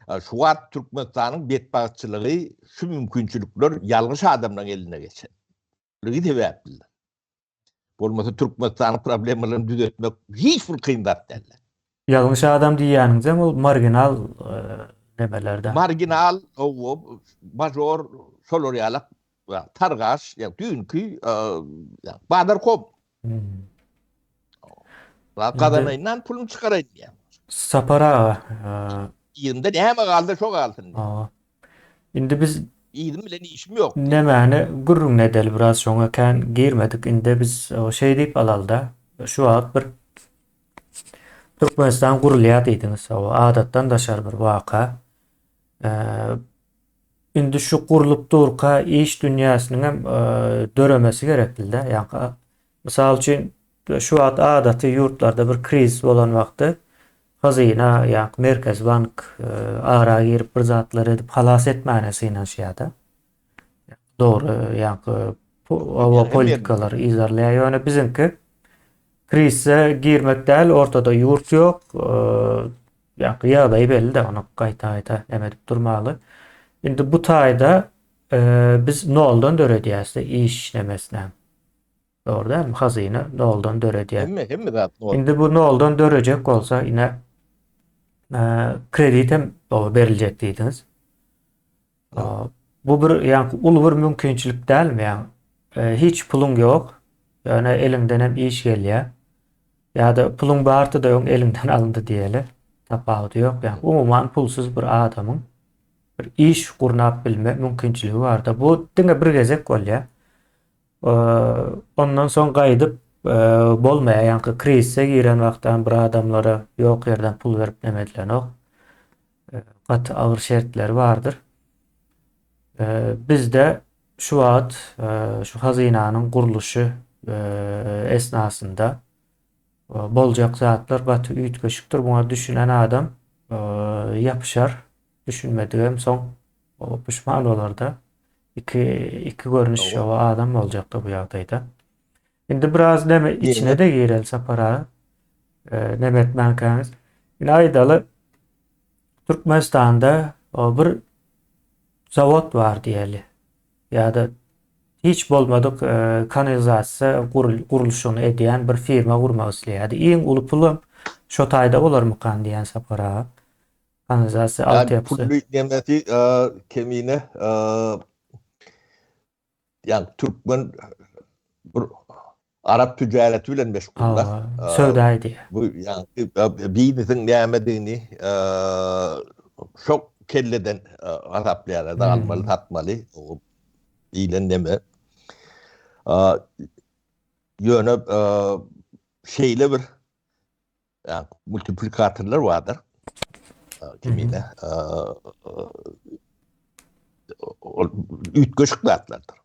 Şu wagt Türkmenistanyň betbagtçylygy şu mümkinçilikler ýalňyş adamlaryň eline geçen. Ligi sebäpli. Bolmasa Türkmenistanyň problemalaryny düzetmek hiç bir kyn zat däl. Ýalňyş adam diýýäniňizem ol marginal nemelerde. Marginal, hawa, major, şolar ýalak, targaş, ýa düýnki bazar kom. Hmm. Gazanaýyndan puluny çykaraýyn diýýär. Sapar aga, Yzymda näme galdy şo galsyn diýýär. Hawa. Indi biz Yzym bilen işim ýok diýýär. Nämäni gürrüňini edeli biraz şoňa kän girmedik. Indi biz şeý diýip alalyda. Şu wagt bir Türkmenistan gurulýar diýdiňiz. Hawa, adatdan daşary bir waka. Indi şu gurlup durka iş dünýäsiniň hem döremesi gerekli-de. Ýa mysal üçin şu wagt adaty ýurtlarda bir krizis bolan wagty hazyna ýa Merkezi bank ara girip bir zatlar edip halas etmäne synanyşýar-da. Dogry, ýa oba politikalary yzarlaýar. Ýöne biziňki krizise girmek däl, ortada ýurt ýok. Ýa ýagdaýy belli-de, ony gaýta-gaýta näme edip durmaly. Indi bu taýda biz noldan döredýäs-de iş nemesine. Dogry dälmi? Hazyna noldan döredýär. Hemme, hemme zat nol. Indi bu noldan dörejek bolsa, ine kredit hem beriljek diýdiňiz. Bu bir ýa uly bir mümkinçilik dälmi ýa? Hiç puluň ýok, ýöne eliňden hem iş gelýär. Ýa-da puluň bardy-da öň eliňden alyndy diýeli. Tapawudy ýok ýa. Umuman pulsuz bir adamyň bir iş gurnap bilme mümkinçiligi barda. Bu diňe bir gezek bolýar. Ondan soň gaýdyp bolmaýar. Ýaňky krizise giren wagtam bir adamlara ýok ýerden pul berip neme edilenok. Gaty agyr şertleri bardyr. Bizde şu wagt şu hazynanyň gurluşy esnasynda boljak zatlar gaty üýtgeşikdir. Muňa düşünen adam ýapyşar, düşünmedigem soň puşman bolarda. Iki iki görnüş adam boljakda bu ýagdaýda. Indi biraz neme içine-de gireli Sapar aga. Neme etmänkäňiz. Indi aýdaly Türkmenistanda bir zawod bar diýeli. Ýa-da hiç bolmadyk kanalizasiýa gurluşygyny edýän bir firma gurmak isleýärdi. Iň uly pulam şo taýda bolarmykan diýýän Sapar aga. Kanalizasiýa altyapysy. Pully nemesi kemine Ýagny türkmen bir arap tijareti bilen meşgullar. Söwda edýär. Bu ýagny biznesiň nämedigini şok kelleden hasaplaýarlar. Almaly, satmaly diýlen neme. Ýöne şeýle bir ýagny multiplikatorlar bardyr. Kemine ol üýtgeşik zatlardyr.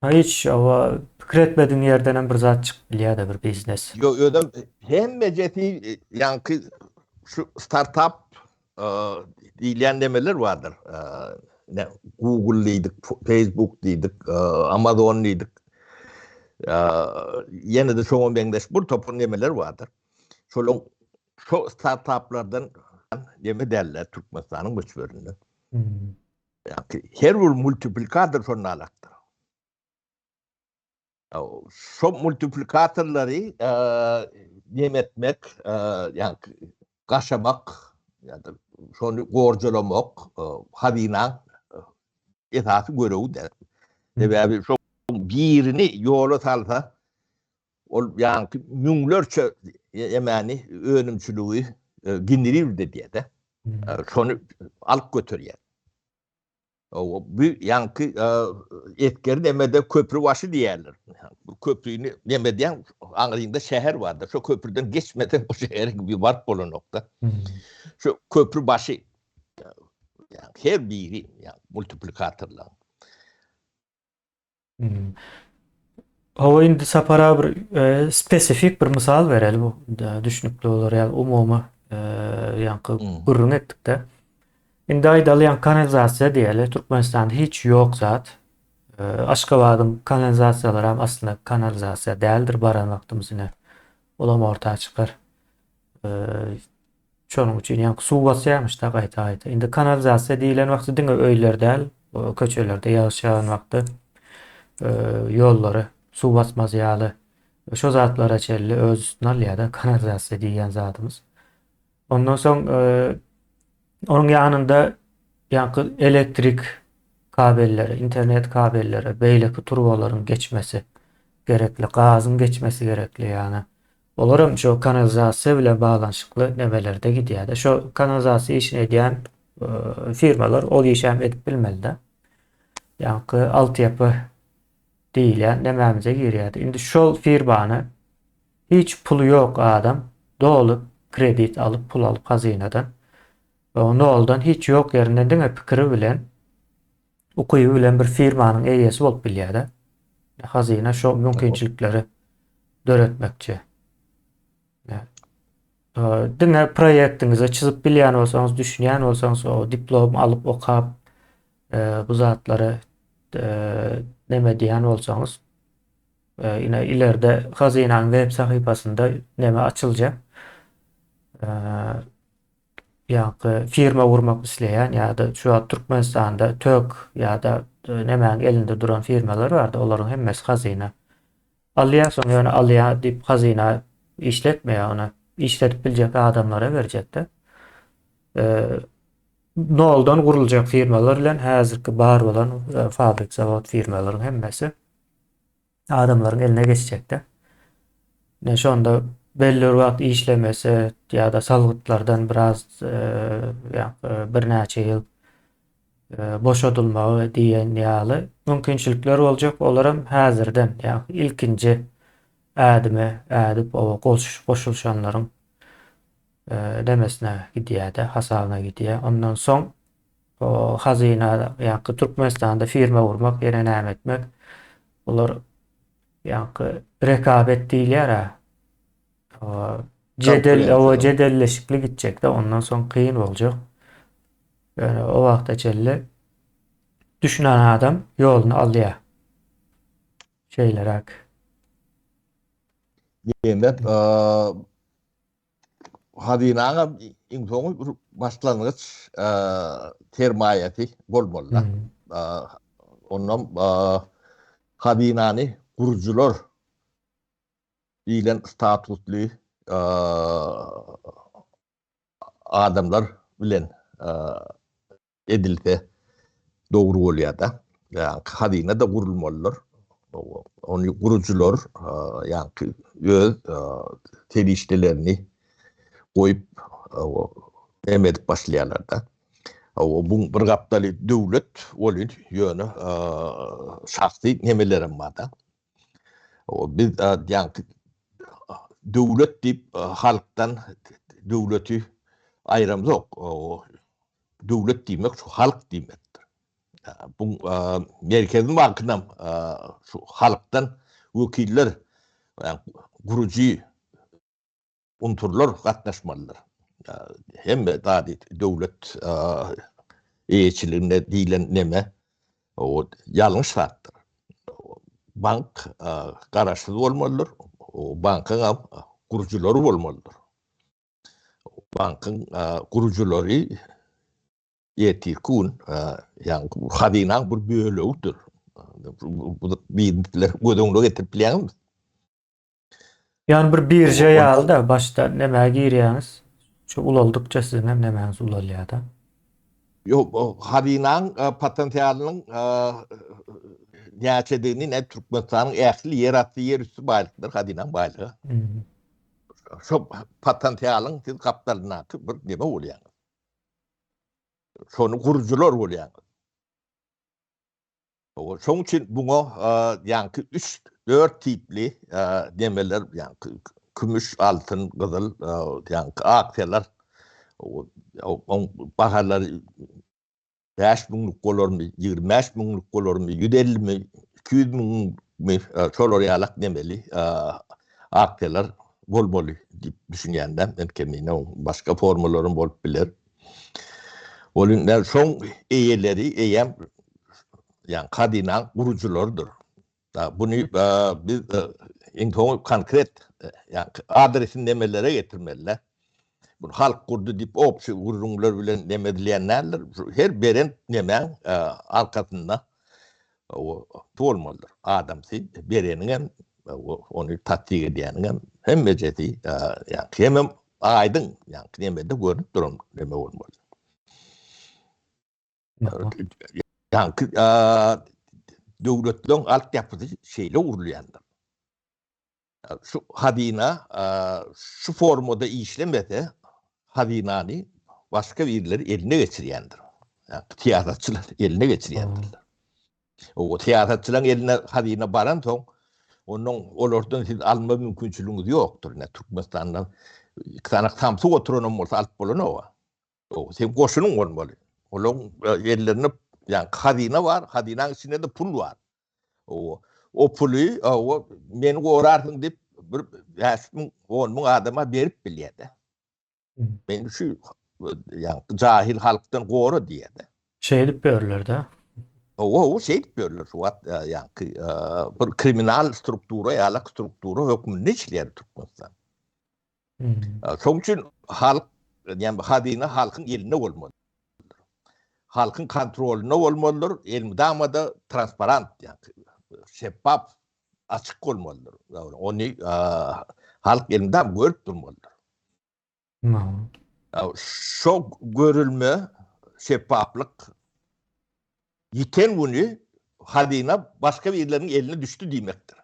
Hiç owa pikir etmediň ýerden hem bir zat çykyp bilýär-de bir biznes. Ýok, özem hemmejesi ýaňky şu startap diýilýän nemeler bardyr. Ne Google diýdik, Facebook diýdik, Amazon diýdik. Ýene-de şoňa meňzeş bir topar nemeler bardyr. Şolaň şo startaplardan neme däller Türkmenistanyň möçberinde. Hmm. Ýa her bir multiplikator şonda alakdyr. Şo multiplikatorlary neme etmek, ýa gaşamak, ýa-da şony gorjalamak hazynaň esasy görewi däl. Sebäbi şo birini ýola salsa, ol ýaňky müňlerçe emäni önümçiligi generir edýär-de. Şony alyp göterýär. Bu ýaňky esgeri nemede köprü başy diýerler. Bu köprüni neme diýen aňrynda şäher bardyr. Şo köprüden geçmeden o şähere bir baryp bolanokda. Şu köprü başy ýa her biri ýa multiplikatorlar. Hmm. Hawa indi Sapara bir e, spesifik bir mysal bereli bu düşnükli bolar ýaly umumy e, ýaňky hmm. gürrüň etdik-de. Indi aýdaly ýaňky kanalizasiýa diýeli Türkmenistanda hiç ýok zat. E, Aşgabadyň kanalizasiýalary hem aslynda kanalizasiýa däldir baran wagtymyz ine. Olam orta çykar. E, Şonuň üçin ýaňky suw basýarmyş-da gaýta-gaýta. Indi kanalizasiýa diýlen wagty diňe öýler däl, köçelerde ýagyş ýagan wagty ýollary suw basmaz ýaly şo zatlara çenli öz üstüne alýar-da kanalizasiýa diýýän zadymyz. Ondan soň onuň ýanynda ýaňky elektrik kabelleri, internet kabelleri, beýleki turbalaryň geçmesi gerekli, gazyň geçmesi gerekli ýagny. Olaram şo kanalizasiýa bilen baglanyşykly nemelerde gidýär-de. Şo kanalizasiýa işini edýän firmalar ol işi hem edip bilmeli-de. Ýaňky altyapy diýilýän nemämize girýärdi. Indi şol firmany hiç puly ýok adam doly kredit alyp, pul alyp hazynadan we noldan hiç ýok ýerinden diňe pikiri bilen ukyby bilen bir firmanyň eýesi bolup bilýär-de. Hazyna şo mümkinçilikleri döretmekçi. Diňe proýektiňizi çyzyp bilýän bolsaňyz, düşünýän bolsaňyz, o diplom alyp okap, bu zatlary neme diýen bolsaňyz, ine ileride Hazynanyň web sahypasynda neme açyljak. Ýaňky firma gurmak isleýän ýa-da şu wagt Türkmenistanda tök ýa-da nemäň elinde duran firmalar bardy, olaryň hemmesi Hazyna. Alýar soň ýöne alýar diýip hazyna işletmeýär ony. Işledip biljek adamlara berjekde. Noldan guruljak firmalar bilen häzirki bar bolan fabrik zawod firmalaryň hemmesi adamlaryň eline geçjekde. Ne şonda belli bir wagt işlemese ýa-da salgytlardan biraz birnäçe ýyl boşadylmagy diýen ýaly mümkinçilikler boljak, olaram häzirden, ýagny ilkinji ädimi ädip oba goşulyşanlaryň nemesine gidýär-de, hasabyna gidýär. Ondan soň o hazyna, ýagny Türkmenistanda firma gurmak, ýene näme etmek, bular ýagny rekabet diýilýär-ä. Jedel, oba jedelleşikli gitjekde, ondan soň kyn boljak. Ýöne o wagta çenli düşünen adam ýoluny alýar. Şeýleräk. Diýmek, hazynaňam iň soňy bir başlangyç sermaýasy bolmaly-da. Ondan hazynany gurujylar diýlen statusly adamlar bilen edilse dogry bolýar-da. Ýaňky hazyna-da gurulmalydyr. Ony gurujylar ýaňky öz serişdelerini goýup neme edip başlaýarlar-da. Bu bir gapdaly döwlet welin ýöne şahsy nemelerem bar-da. Biz ýaňky döwlet diýip halkdan döwleti aýramzok. Döwlet diýmek şu halk diýmekdir. Bu Merkezi bankynam şu halkdan wekiller, gurujy unsurlar gatnaşmalydyr. Hemme zady döwlet eýeçiliginde diýlen neme o ýalňyş zatdyr. Bank garaşsyz bolmalydyr. O bankyň hem gurujylary bolmalydyr. Bankyň gurujylary ertirki gün ýagny hazynaň bir bölegidir. Bu bizler göz öňüne getirip bilýäňizmi? Ýagny bir birža ýaly-da, başda nämä girýäňiz, şu ulaldykça siziň hem nemäňiz ulalýar-da. Ýok, hazynaň potensialynyň näçedigini ne Türkmenistanyň ähli ýerasty, ýerüsti baýlyklary hazynaň baýlygy. Şo potensialyň siz gapdalyndaky bir neme bolýaňyz. Şony gurujylar bolýaňyz. Şoň üçin buňa ýaňky üç, dört tipli demeler, ýaňky kümüş, altyn, gyzyl, ýaňky aksiýalar, oň bahalary 5 müňlük bolarmy, 25 müňlük bolarmy, 150 mi, 200 müňmi, şolar ýalak nemeli aksiýalar bolmaly diýip düşünýän-de, men kemine oň başga formalaram bolup biler. Ol indi şoň eýeleri eýýäm ýagny hazynaň gurujylarydyr. Buny biz iň soňy konkret ýagny adresini nemelere getirmeli-de. Bu halk gurdy diýip obşi gürrüňler bilen neme edilýän däldir. Her beren nemäň arkasynda bolmalydyr. Adamsy bereniňem ony tassyk edýäniňem hemmejesi ýagny hemem Aýdyň, ýaňky nemede görnüp duran neme bolmaly. Ýaňky döwletleriň altyapysy şeýle gurulýandyr. Şu hazyna şu formada işlemese, hazynany başga birileri eline geçirýändir. Syýasatçylar eline geçirýändirler. O syýasatçylaryň eline hazyna baransoň, ondan olardan siz alma mümkinçiligiňiz ýokdur. Ine, Türkmenistanda iki sany samsyk oturanam bolsa alyp bolanok. Sen goşunyň bolmaly. Olaryň ellerinde ýa hazyna bar, hazynaň içinde-de pul bar. O, o puly, o, meni gorarsyň diýip, bir 5000, 10000 adama berip bilýär-de. Men şu ýa jahil halkdan gora diýýär-de. Şeýdip ýörler-de. Owa, owa, şeýdip ýörler şu wagt ýaňky bir kriminal struktura ýalak struktura hökmünde işleýär Türkmenistan. Şoň üçin halk, ýa hazyna halkyň elinde bolmaly. Halkyň kontrolynda bolmalydyr, elmydama-da transparant, ýa şeffaf, açyk bolmalydyr. Ony halk elmydama görüp durmalydyr. Şo görülme, şeffaflyk ýiten güni hazyna başga birleriniň eline düşdi diýmekdir.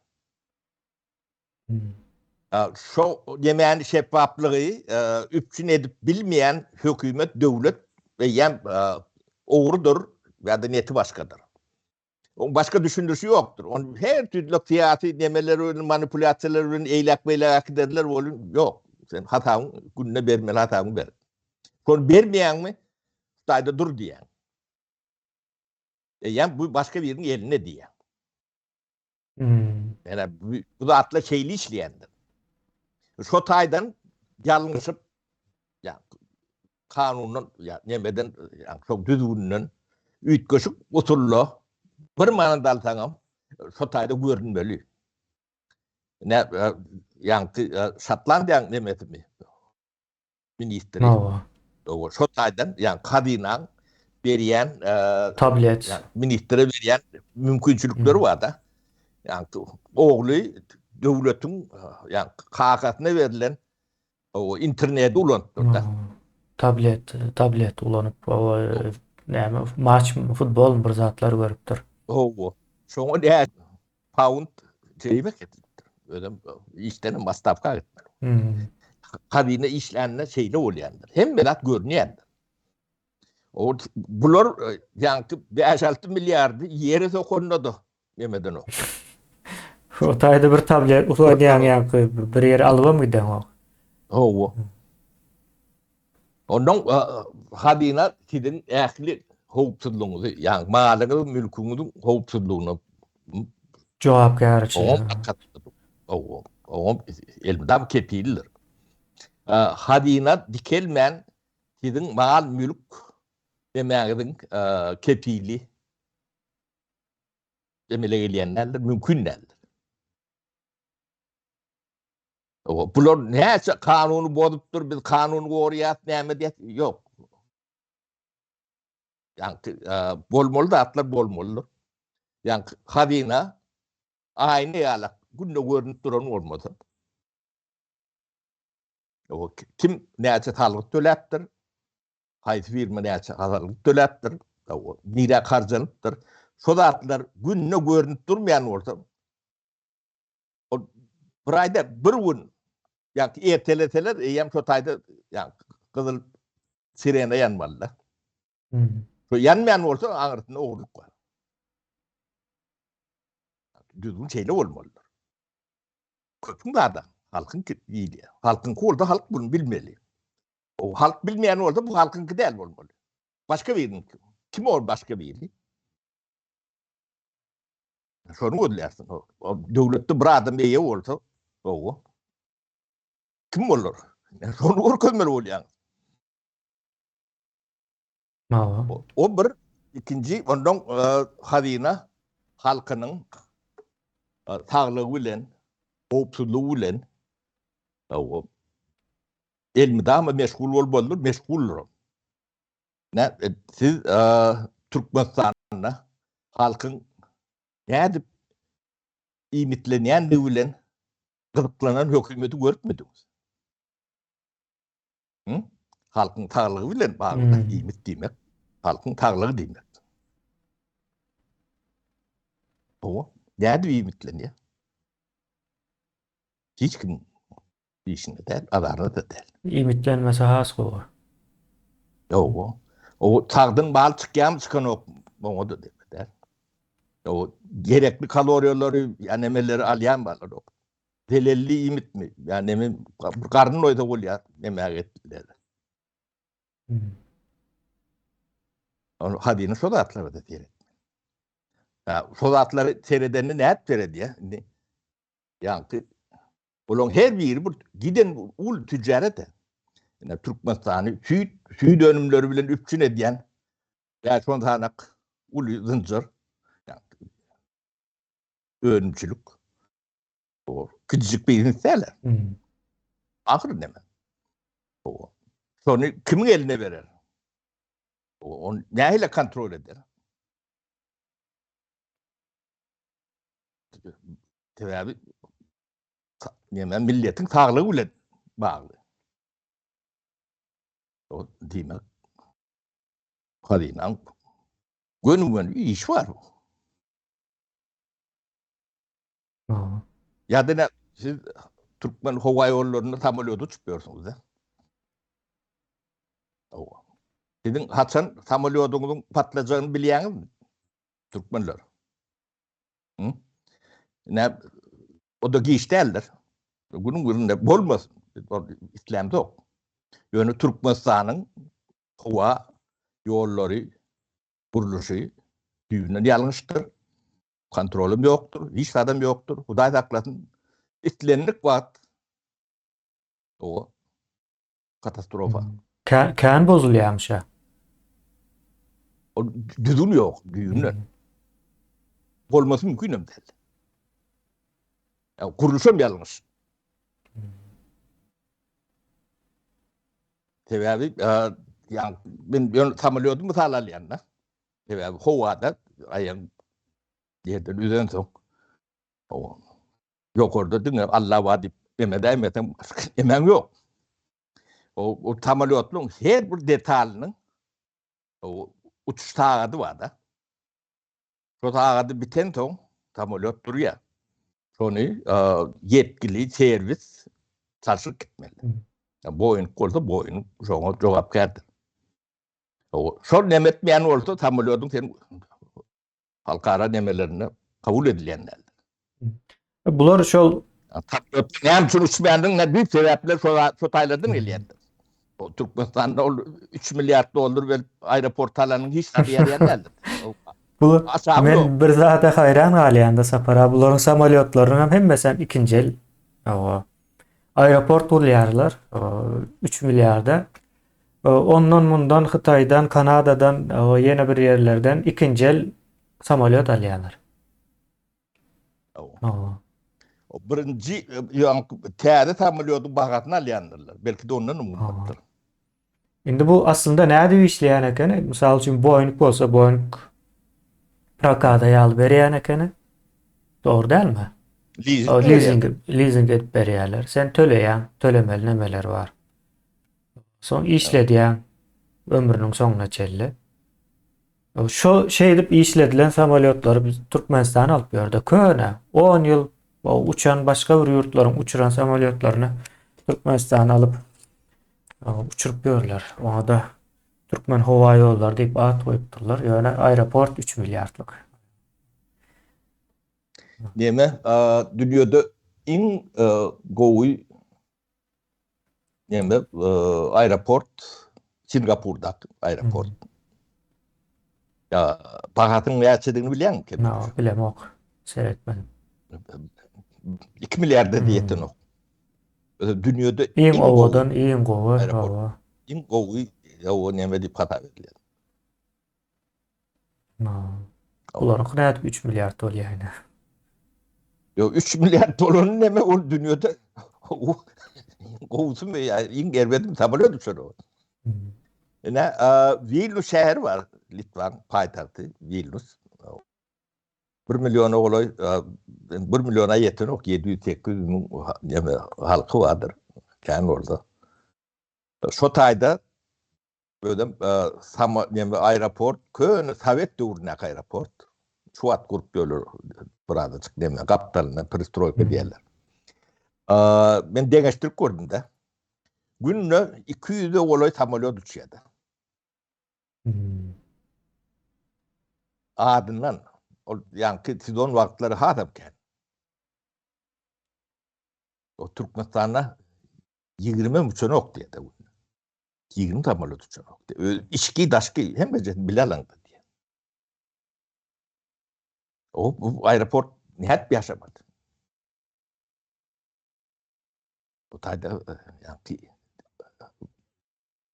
Şo nemäni şeffaflygy üpjün edip bilmeýän hökümet, döwlet eýýäm ogrudyr ýa-da neti başgadyr. Oň başga düşündirişi ýokdur. Ony her türlü syýasy nemeler bilen, manipulýasiýalar bilen eýläk-beýläk äkiderler welin, ýok. Sen hasabyň gününe bermeli hasabyňy ber. Şony bermeýäňmi, Hytaýda dur diýýäň. Eýýäm bu başga biriniň elinde diýýäň. Hmm. Ýa bu, bu zatlar şeýle işleýändir. Şo taýdan ýalňyşyp ýa kanundan ýa nemeden ýa şo düzgünden üýtgeşik usulda bir manat alsaňam şo taýda görünmeli. Ne ýaňky Şotlandiýaň nemesimi? ministri. Hawa. Hawa, şo taýdan, ýagny kazynaň berýän tablet ministre berýän mümkinçilikleri bar-da. Ýagny ogly döwletiň, ýagny kakasyna berlen o interneti ulanyp dur-da. Tablet, tablet ulanyp, näme, maç, futbol bir zatlar görüpdir. Hawa. Şoňa näçe Pound jerime kesilipdir. Özem işdenem otstawka gitmeli. Hmm. Kabine işlände şeýle bolýandyr. Hemme zat görünýändir. O bular e, ýaňky 5-6 milliardy ýere sokanda da nemeden ok. O taýda bir tablet ulanýaň ýaňky bir ýere alybam gideňok. Hawa. Ondan hazyna siziň ähli howpsuzlygyňyzy, ýagny malyňyz, mülküňiziň howpsuzlygyna jogapkärçilik. Oňa elmydama kepildir. Hazyna dikelmän siziň mal-mülk demäňiziň kepili emele gelýän däldir, mümkin däldir. Bular näçe kanuny bozupdyr, biz kanuny goraýas, näme diýýäs, ýok. Ýaňky e, bolmaly zatlar bolmalydyr. Ýaňky hazyna aýna ýalak günde görünip duran bolmasa. O kim näçe salgyt töläpdir? Haýsy firma näçe salgyt töläpdir? O nirä harjanypdyr? Şo zatlar günde görünip durmaýan bolsa, Ol bir aýda bir gün ýa erteleseler eýýäm şo taýda ýa gyzyl sirena ýanmaly-da. Hmm. Şo ýanmaýan bolsa aňyrsynda ogurlyk bar. Düzgün şeýle bolmalydyr. Köpüň zada halkyň diýilýär. Halkyňky bolsa halk bunu bilmeli. O halk bilmeýän bolsa bu halkyňky däl bolmaly. Başga biriniňki. Kim ol başga biri? Şony gözlärsiň. Döwletde bir adam eýe bolsa, gowy. Kim bolar? Şony görkezmeli bolýaň. Hawa. O bir, ikinji, ondan e, hazyna halkynyň e, saglygy bilen, howpsuzlygy bilen hawa, elmydama meşgul bolmalydyr, meşguldyr. Nä, e, siz e, Türkmenistanda halkyň nädip iýmitlenýändigi bilen gyzyklanan hökümeti görüpmidiňiz? Hı? Halkyň saglygy bilen bagly hmm. iýmit diýmek, halkyň saglygy diýmek. Hawa, nädip iýmitlenýär? Hiç kim işinde däl, azarda-da däl. Iýmitlenmese has gowy. Ýok. O sagdyn bal çykýarmy çykanok oňa-da degme däl. O gerekli kaloriýalary ýa nemeleri alýan balar ýok. Zelelli iýmitmi? Ýa neme bir garyn doýsa bolýar, nemäge etdiler. Ony hadyny şo zatlara da seret. Ha, şo zatlary seredende nädip seredýär? Indi ýaňky olaryň her biri bir giden uly tüjjaret. Ine Türkmenistany süýt, süýt önümleri bilen üpjün edýän 5-10 sanak uly zynjyr. Önümçilik. O kiçijik biznes däl. Ahyr näme? O şony kimiň eline berer? O on nähili kontrol eder? Sebäbi näme milletiň saglygy bilen bagly. O diýmek hazynaň göni-göni işi bar. Ýa-da ne siz Türkmen howa ýollarynda samolýot uçup ýörsüňiz-de. Hawa. Siziň haçan samolýodyňyzyň patlajagyny bilýäňizmi? Türkmenler. Hı? Ne o da giç däldir. Günüň birinde bolmasyn. Islämzok. Ýöne Türkmenistanyň howa ýollary gurluşy düýbünden ýalňyşdyr. Kontrolym ýokdur, hiç zadam ýokdur. Hudaý saklasyn. Islendik wagt o katastrofa. Kän bozulýarmyş-a. O düzgün ýok, düýbünden. Bolmasy mümkin hem däl. Ýa gurluşam ýalňyş. Sebäbi ýa men ýöne samolýody mysal alýan-da. Sebäbi howada aýagyň ýerden üzensoň ýokarda diňe Alla bar diýip neme edäýmeseň nemäň ýok. O, o samolýotlaryň her bir detalynyň uçuş sagady bar-da. Şo sagady bitensoň samolýot durýar. Şony ýetgili serwis çalşyp gitmeli. Boeing bolsa Boeing şoňa jogapkärdir. Şol neme etmeýän bolsa samolýodyň sen halkara nemelerinde kabul edilýän däldir. Bular şol Samolýotda näme üçin uçmaýandygyň ne düýp sebäpler şo şo taýlardan gelýändir. O Türkmenistanda ol 3 milliard dollar berip aeroport alanyň hiç zady ýaraýan däldir. Bu men bir zada haýran galýan-da Sapar aga, bularyň samolýotlarynyň hem hemmesi hem ikinji el. Hawa. Aeroport gurýarlar 3 milliarda. Ondan mundan Hytaýdan, Kanadadan, ýene bir ýerlerden ikinji el samolýot alýarlar. Hawa. O birinji ýaňky täze samolýodyň bahasyny alýandyrlar. Belki-de ondan hem gymmatdyr. Indi bu aslynda nädip işleýän ekeni? Mysal üçin Boeing bolsa Boeing prokada ýaly berýän ekeni. Dogry dälmi? Lizing, lizing, lizing edip berýärler. Sen töleýäň, tölemeli nemeler bar. Soň işledýäň ömrüniň soňuna çenli. Şo şeýdip işledilen samolýotlary biz Türkmenistana alyp ýörde. Köne 10 ýyl uçan başga bir ýurtlaryň uçuran samolýotlaryny Türkmenistana alyp uçuryp ýörler. Oňa da Türkmen howa ýollary diýip at goýupdyrlar. Ýöne aeroport 3 milliardlyk. Neme, dünýede iň gowy Neme aeroport Singapurdaky aeroport. Ya bahasynyň näçedigini bilýäňmi kim? No, bilemok. Seretmedim. 2 milliarda diýetenok. Dünýede iň owadan, iň gowy aeroport. Iň gowy, o näme diýip hasap edilýär. Bularyňky nädip 3 milliard bolýar ine? Ýok, 3 milliard bolany näme ol dünýede gowusymy ýa iň erbedimi samolýot uçar o. Ine, Wilnus şäheri bar, Litwan paýtagty Wilnus. 1 milliona golaý, 1 milliona ýetenok, 700-800 müň näme halky bardyr, kän bolsa. Şo taýda Özem sama neme aeroport köne sowet döwründäki aeroport. Şu wagt gurup ýörler birazajyk neme gapdalynda perestroýka diýerler. Men deňeşdirip gördüm-de. Günde 200-e golaý samolýot uçýar-da. Hmm. Adyndan ol ýaňky sezon wagtlary hasam kän. O Türkmenistanda 20 uçanok diýýär-de günde. 20 samolýot uçanok diýýär. Öz içki, daşky hemmejesini bile alaňda diýýär. O bu aeroport nädip ýaşamady? Bu taýda ýaňky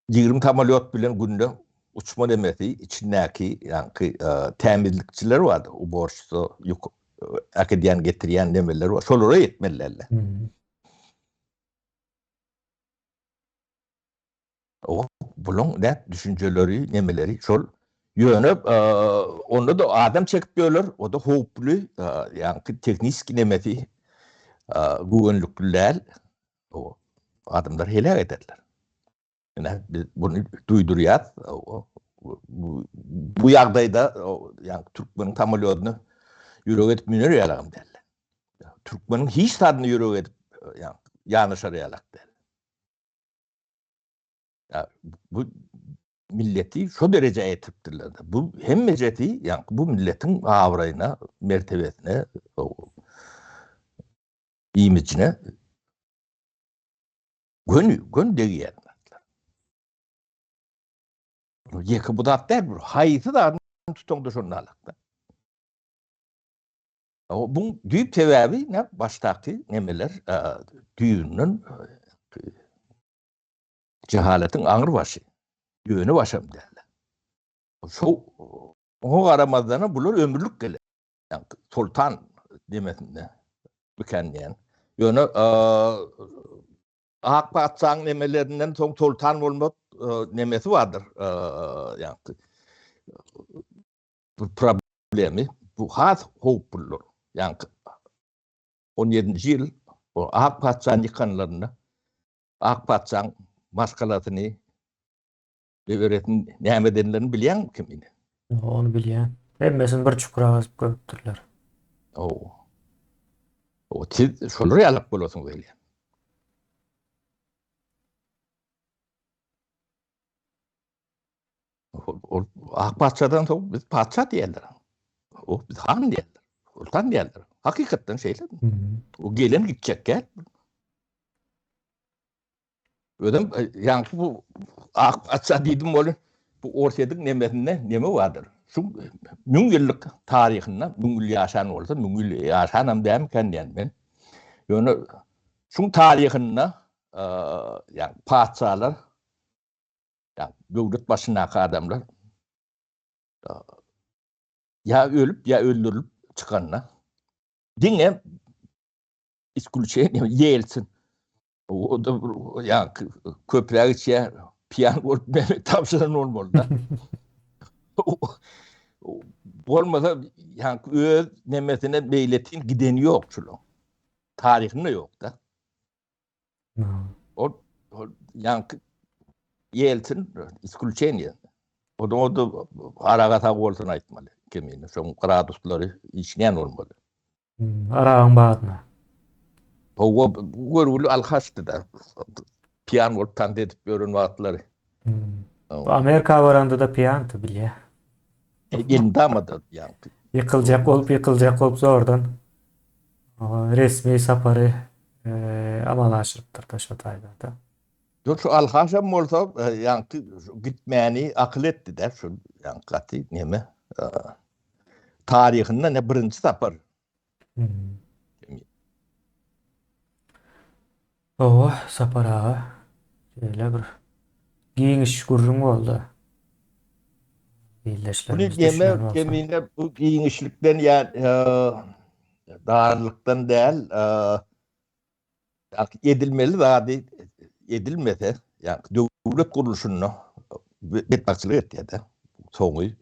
20 samolýot bilen günde uçma nemesi içindäki ýaňky tämizlikçiler bardy, uborşsa, ýük äkidýän, getirýän nemeler bar. Şolara ýetmeli däldi. O bulaň näp düşünjeleri, nemeleri şol ýöne onda-da adam çekip ýörler, o-da howply, ýaňky tehniski nemesi güwenlikli däl. O adamlar heläk ederler. Ine biz bunu duýdurýas. Bu ýagdaýda ýaňky türkmeniň samolýodyny ýürek edip müner ýalagam däl. Türkmeniň hiç zadyny ýürek edip ýanaşar ýalak däl. Ya, bu milleti şo derejä ýetiripdirler. Bu hemmejesi, ýa bu milletiň abraýyna, mertebesine, imijine göni, göni degýär. Ýeke bu zat däl, bu haýsy zadyny tutaňda şonda alakda. Bu düýp sebäbi ne başdaky nemeler düýbünden Jehaletiň aňry başy, ýöne başam däl. Şo oňa garamazdanam bular ömürlik geler. Ýagny soltan demesinde bikän diýen. Ýöne Ak patyşaň nemelerinden soň soltan bolmak nemesi bardyr. Ýagny bu problemi bu has howpludyr. Ýagny 17-nji ýyl o Ak patyşany ýykanlarynda Ak patyşaň maşgalasyny neberesini näme edenlerini bilýäňmi kim ine? Ony bilýän. Hemmesini bir çukura gazyp gömüpdirler. O. O siz şolar ýalak bolasyňyz gelýär. Ol Ak patyşadan soň biz patyşa diýerler. O biz han diýerler. Sultan diýerler. Hakykatdan şeýle. O gelen gitjek gel. Özüm e, ýaňky bu Ak patyşa diýdim bolu bu Orsýetiň nemesinde neme bardyr? Şu müň ýyllyk taryhynda müň ýyl ýaşan bolsa, müň ýyl ýaşanam dälmikä diýen men. Ýöne şuň taryhynda e, ýa patyşalar ýa döwlet başyndaky adamlar ýa ölüp ýa öldürilip çykanda diňe isklýuçeniýe Ýeltsin o da ýa köpräk içýär piýan bolup meni tabşyran bolmaly-da. Bolmasa ýa öz nemesine meýletin gideni ýok şulaň. Taryhynda ýok-da. Ol ýaňky Ýeltsin isklýuçeniýe. O da o da araga sag bolsun aýtmaly. Kemine şoň graduslary işleýän bolmaly. Hmm, aragyň badyna. Hawa, görgüli alkaşdy-da. Piýan bolup tans edip ýören wagtlary. Hmm. Bu Amerika baranda-da piýandy bilýä. Elmydama-da ýaňky. Ýykyljak bolup, ýykyljak bolup zordan resmi sapary amala aşyrypdyr-da şo taýda-da. Ýok, şu alkaşam bolsa, ýaňky gitmäni akyl etdi-de, şu ýaňky gaty neme, taryhynda ne birinji sapar. Hawa, Sapar aga, şeýle bir giňiş gürrüň boldy. Bunu Ildeşlerimiz neme düşünen bolsa. kemine bu giňişlikden ýa darlykdan däl, edilmeli zady edilmese, ýa döwlet gurluşynda betbagtçylyk etýär-de. Soňy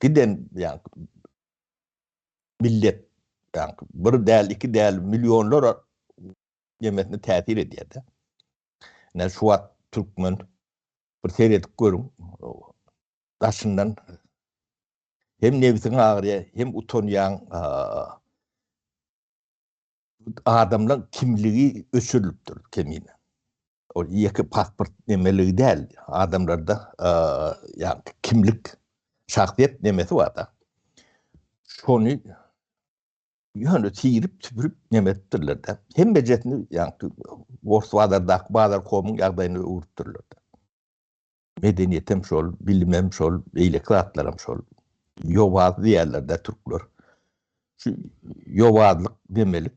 giden ýa millet ýa bir däl, iki däl, millionlar nemesine täsir edýär-de. Ine şu wagt türkmen bir seredip görüň, daşyndan hem nebsiň agyrýar, hem utanýaň. adamlaň kimligi öçürilipdir kemine. Ol ýeke pasport nemeligi däl. Adamlarda ýa kimlik, şahsyýet nemesi bar-da. Şony ýöne tirip tüpürip neme edipdirler-de. Hemmejesini ýa Ors bazardaky bazarkomyň ýagdaýyna öwrüpdirler-de. Medeniýetem şol, bilimem şol, beýleki zatlaram şol. Ýobaz diýýärler-dä türkler. Şu ýobazlyk demelik,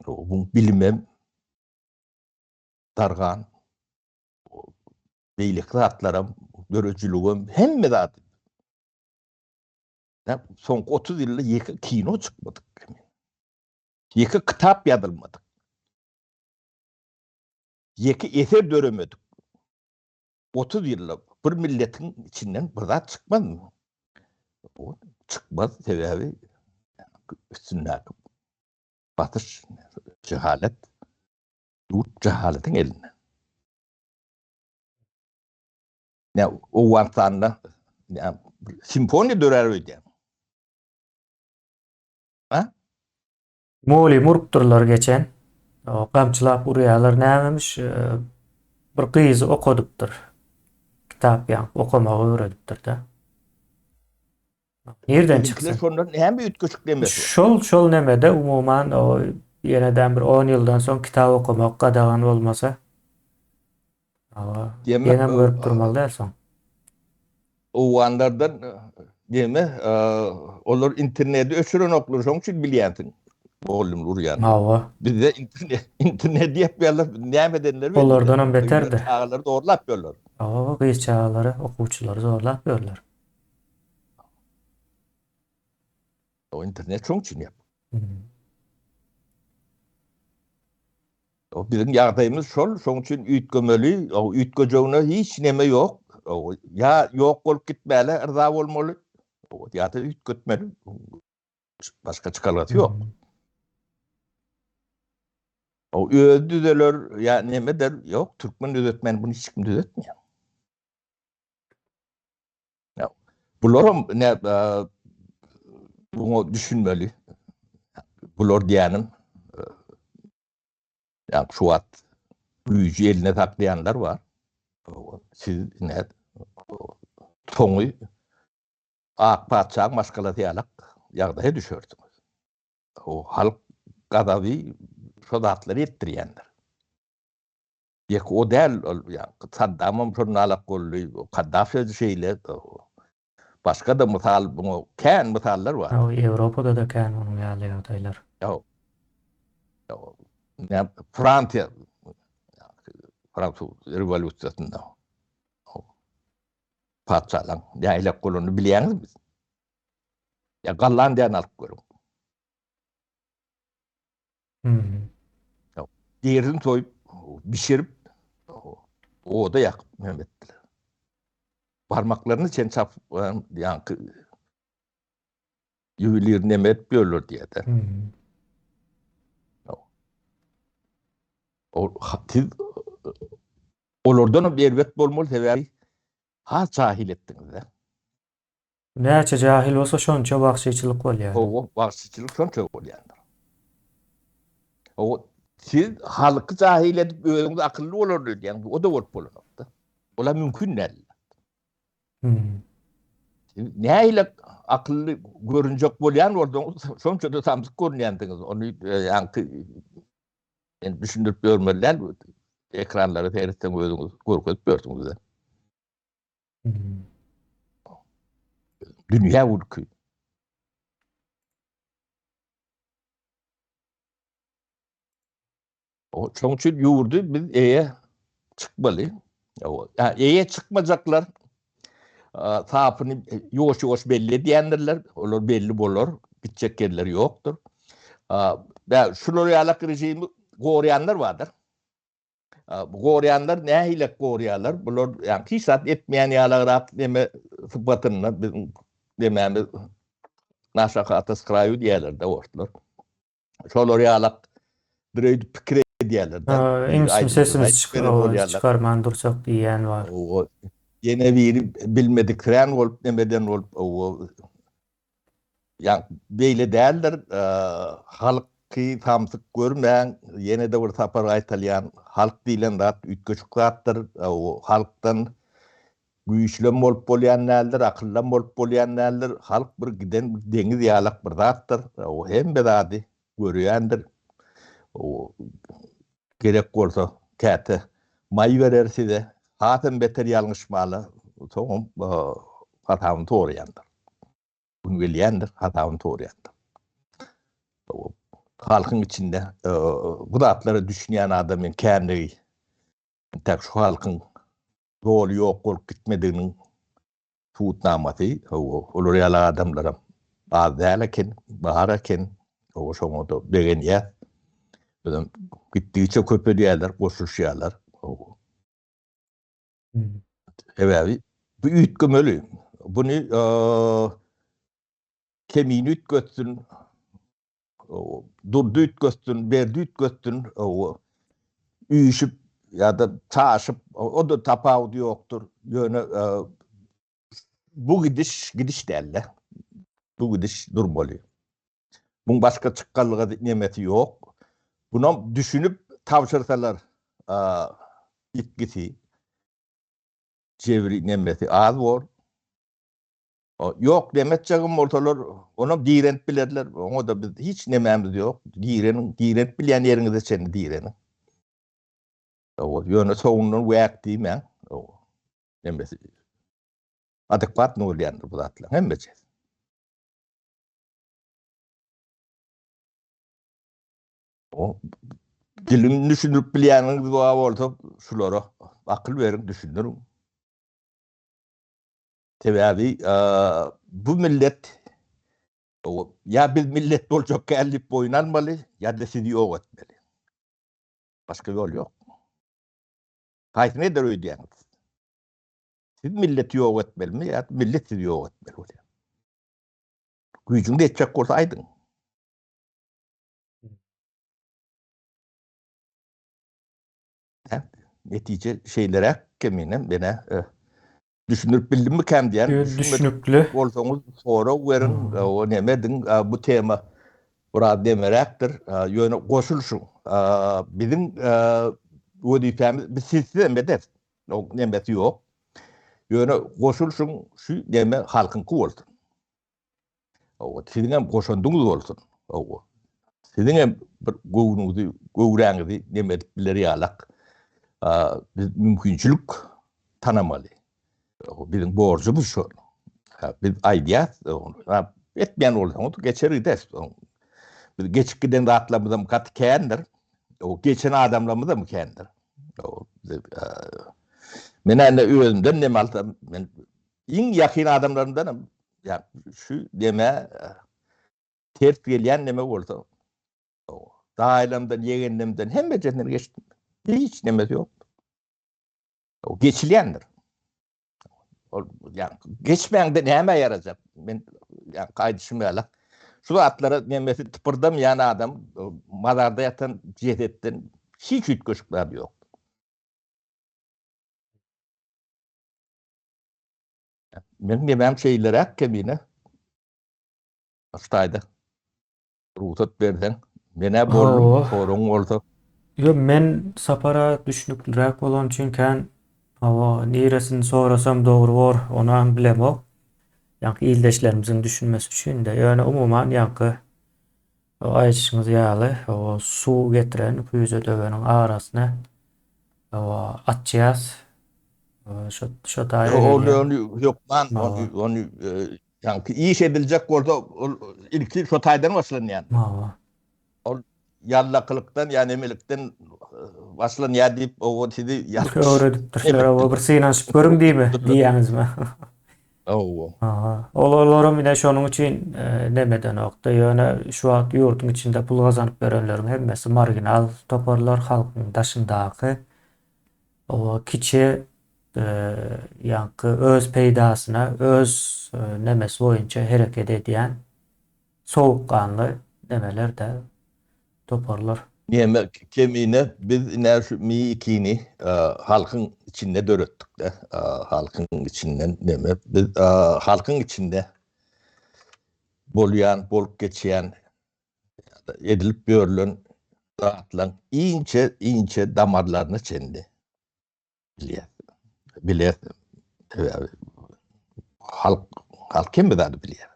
bu bilimem dargan, beýleki zatlaram, döredijiligem, hemme zat. Soňky 30 ýylda ýeke kino çykmadyk. Ýeke kitap ýazylmadyk. Ýeke eser döremedik. 30 ýylda bir milletiň içinden bir zat çykmazmy? Çykmaz, sebäbi üstündäki basyş, jehalet, ýurt jehaletiň elinde. Ne Owganystanda simfoniýa dörär öýdýän. Ha? Moly urupdyrlar geçen. Gamçylap urýarlar nämemiş? Bir gyzy okadypdyr. Kitap ýaňky okamagy öwredipdir-de. Nirden çyksyn? Şondan näme üýtgeşik nemesi bar? Şol şol nemede umuman o ýeneden bir 10 ýyldan soň kitap okamak gadagan bolmasa. Ýenem görüp durmaly däl soň. Owganlardan neme olar interneti öçürenoklar şoň üçin bilýänsiň mugallym urýan. Hawa. Bizde internet internet diýip ýalar näme edenleri belli. Olardanam beterdi. Çagalary zorlap ýörler. Hawa gyz çagalary okuwçylary zorlap ýörler. O internet şoň üçin ýap. O biziň ýagdaýymyz şol, şoň üçin üýtgemeli, o üýtgejegine hiç neme ýok. O ýa ýok bolup gitmäle yrza bolmaly, o ýa-da üýtgetmeli. Başga çykalgasy ýok. O özi düzeler ýa neme eder, ýok, türkmen düzetmän bunu hiç kim düzetmeýär. Bularam ne buňa düşünmeli. Bular diýenim ýa şu wagt güýji eline saklaýanlar bar. Siz ne soňy ak patyşaň maşgalasy ýalak ýagdaýa düşersiňiz. O halk gazaby şo zatlary etdirýändir. Ýeke o däl, ol ýa Saddamam şonalak boldy, Kaddafi şeýle. Başga-da mysal buňa kän mysallar bar. Hawa, Ýewropada-da kän onuň ýaly ýagdaýlar. Ýok. Ýok. Fransiýa fransuz rewolýusiýasynda patyşalaň nähilek bolanyny bilýäňizmi? Ýa Gollandiýany alyp görüň. Derisini soýup, bişirip, oda ýakyp näme etdiler. Barmaklaryny çen çapyp, ýaňky ýuwelir neme edip ýörler diýýär. Ol siz olardan hem erbet bolmaly sebäbi has jahil etdiňiz-de. Näçe jahil bolsa şonça wagşyçylyk bolýar. Hawa, wagşyçylyk şonça bolýandyr. Hawa, siz halky jahil edip özüňiz akylly bolaryn öýdýäňiz, o-da bolup bolanok-da. Ol-a mümkin däl. Siz nähili akylly görünjek bolýan bolsaňyz, şonça-da samsyk görünýänsiňiz. Ony ýaňky men düşündirip ýörmeli däl, ekranlara seretseň özüňiz görkezip ýörsüňiz-de. Dünýä gülki. Şonuň üçin ýurdy biz eýe çykmaly. Eýe çykmajaklar sapyny ýuwaş-ýuwaş belli edýändirler. Olar belli bolar. Gitjek ýerleri ýokdur. Şular ýalak režimi goraýanlar bardyr. Bu goraýanlar nähilek goraýarlar? Bular ýa hiç zat etmeýän ýalagrak neme sypatynda biziň demämiz naşa hata s kraýu diýýärler-de orslar. Şolar ýalak bir öýdüp pikir edýärler-de. Iňlisçe sesimizi çykarman dursak diýýän bar. Ýene biri bilmediksirän bolup nemeden bolup ýa beýle däldir. Halk. Halky samsyk görmäň, ýene-de bir sapar gaýtalýan, halk diýlen zat üýtgeşik zatdyr. Halkdan güýçlem bolup bolýan däldir, akyllam bolup bolýan däldir. Halk bir giden bir deňiz ýalak bir zatdyr. Hemme zady görýändir. Gerek bolsa käte maý berer size, hasam beter ýalňyşmala, soňam hasabyny soraýandyr. Gün gelýändir, hasabyny soraýandyr. Halkyň içinde bu zatlara düşünýän adamyň känligi, entäk şu halkyň doly ýok bolup gitmediginiň subutnamasy, hawa, olar ýaly adamlaram az däl eken, bar eken, hawa, şoňa-da begenýäs. Özem gitdigiçe köpelýärler, goşulyşýarlar, hawa. Sebäbi bu üýtgemeli. Buny Kemine üýtgetsin, Durdy üýtgetsin, Berdi üýtgetsin, üýşüp ýa-da çaşyp, o-da tapawudy ýokdur. Ýöne bu gidiş gidiş däl-de. Bu gidiş durmaly. Muň başga çykgalga nemesi ýok. Bunam düşünip tabşyrsalar ýitgisi, jebri nemesi az bor. Ýok demetjegim bolsalar, onam direnip bilerler. Oňa-da biz hiç nemämiz ýok. Direniň, direnip bilýän ýeriňize çenli direniň. Ýöne soňundan wäk diýmäň. Nemesi adekwatny bolýandyr bu zatlaryň hemmesi. O dilini düşündirip bilýäniňiz bar bolsa, şulara akyl beriň, düşündiriň. Sebäbi bu millet ýa biz millet boljak däl diýip boýun almaly, ýa-da sizi ýok etmeli. Başga ýol ýok. Haýsyny eder öýdýäňiz? Siz milleti ýok etmelimi ýa millet sizi ýok etmeli bolýar? Güýjüňiz ýetjek bolsa aýdyň. Netije şeýleräk kemine menä düşündirip bildimmikäm diýen. Düşünikli. Bolsaňyz sorag beriň, o neme ediň, bu tema biraz nemeräkdir, ýöne goşulyşyň. Biziň wezipämiz, biz sizsizem ederis. O nemesi ýok. Ýöne goşulyşyň şu neme halkyňky bolsun. Hawa, siziňem goşandyňyz bolsun. Hawa. Siziňem bir göwnüňizi, göwräňizi neme edip biler ýalak biz mümkinçilik tanamaly. Biziň borjumyz şol. Biz aýdýas, etmeýän bolsaňyz geçer gider. Biz geçip giden zatlarymyzam gaty kändir. O geçen adamlarymyzam kändir. Men indi özümden nem alsam, men iň ýakyn adamlarymdan hem ýa şu deme ters gelýän neme bolsa daýylamdan, ýegenlemden hemmesinden geçdim. Hiç nemesi ýok. O geçilýändir. Ol ýa geçmäňde näme ýarajak? Men ýa gaýdyşym ýaly. Şu zatlara nemesi typyrdamaýan adam mazarda ýatan jesetden hiç üýtgeşik zat ýok. Meniň nemem şeýleräk kemine. Şu taýda rugsat berseň, men-ä boldum, soragyň bolsa. Ýok, men Sapara düşnükliräk bolany üçin kän hawa, niresini sorasam dogry bor, onam bilemok. Ýaňky ildeşlerimiziň düşünmesi üçin-de. Ýöne umuman ýaňky aýdyşyňyz ýaly, hawa, suw getiren küýze döweniň arasyny hawa, açýas. Şo şo taýa Ol gelýär. ony hökman ony ony ýaňky iş ediljek bolsa ol ilki şo taýdan başlanýar. Hawa. Ol ýallakylykdan ýa nemelikden başlanýar diýip o sizi ýalňyş öwredipdirler. Hawa bir synanyşyp görüň diýme diýýäňizmi? Hawa. Aha. Ol olaram ine şonuň üçin neme edenokda. Ýöne şu wagt ýurduň içinde pul gazanyp ýörenleriň hemmesi marginal toparlar, halkyň daşyndaky o kiçi ýaňky öz peýdasyna, öz nemesi boýunça hereket edýän sowukganly nemeler-de, toparlar. Neme Kemine biz ine şu Mi ikini halkyň içinde döretdik-de, halkyň içinden neme biz halkyň içinde bolýan, bolup geçýän ýa-da. edilip ýörülen zatlaryň inçe inçe damarlaryna çenli bilýär. Bilýär. Sebäbi halk halk hemme zady bilýär.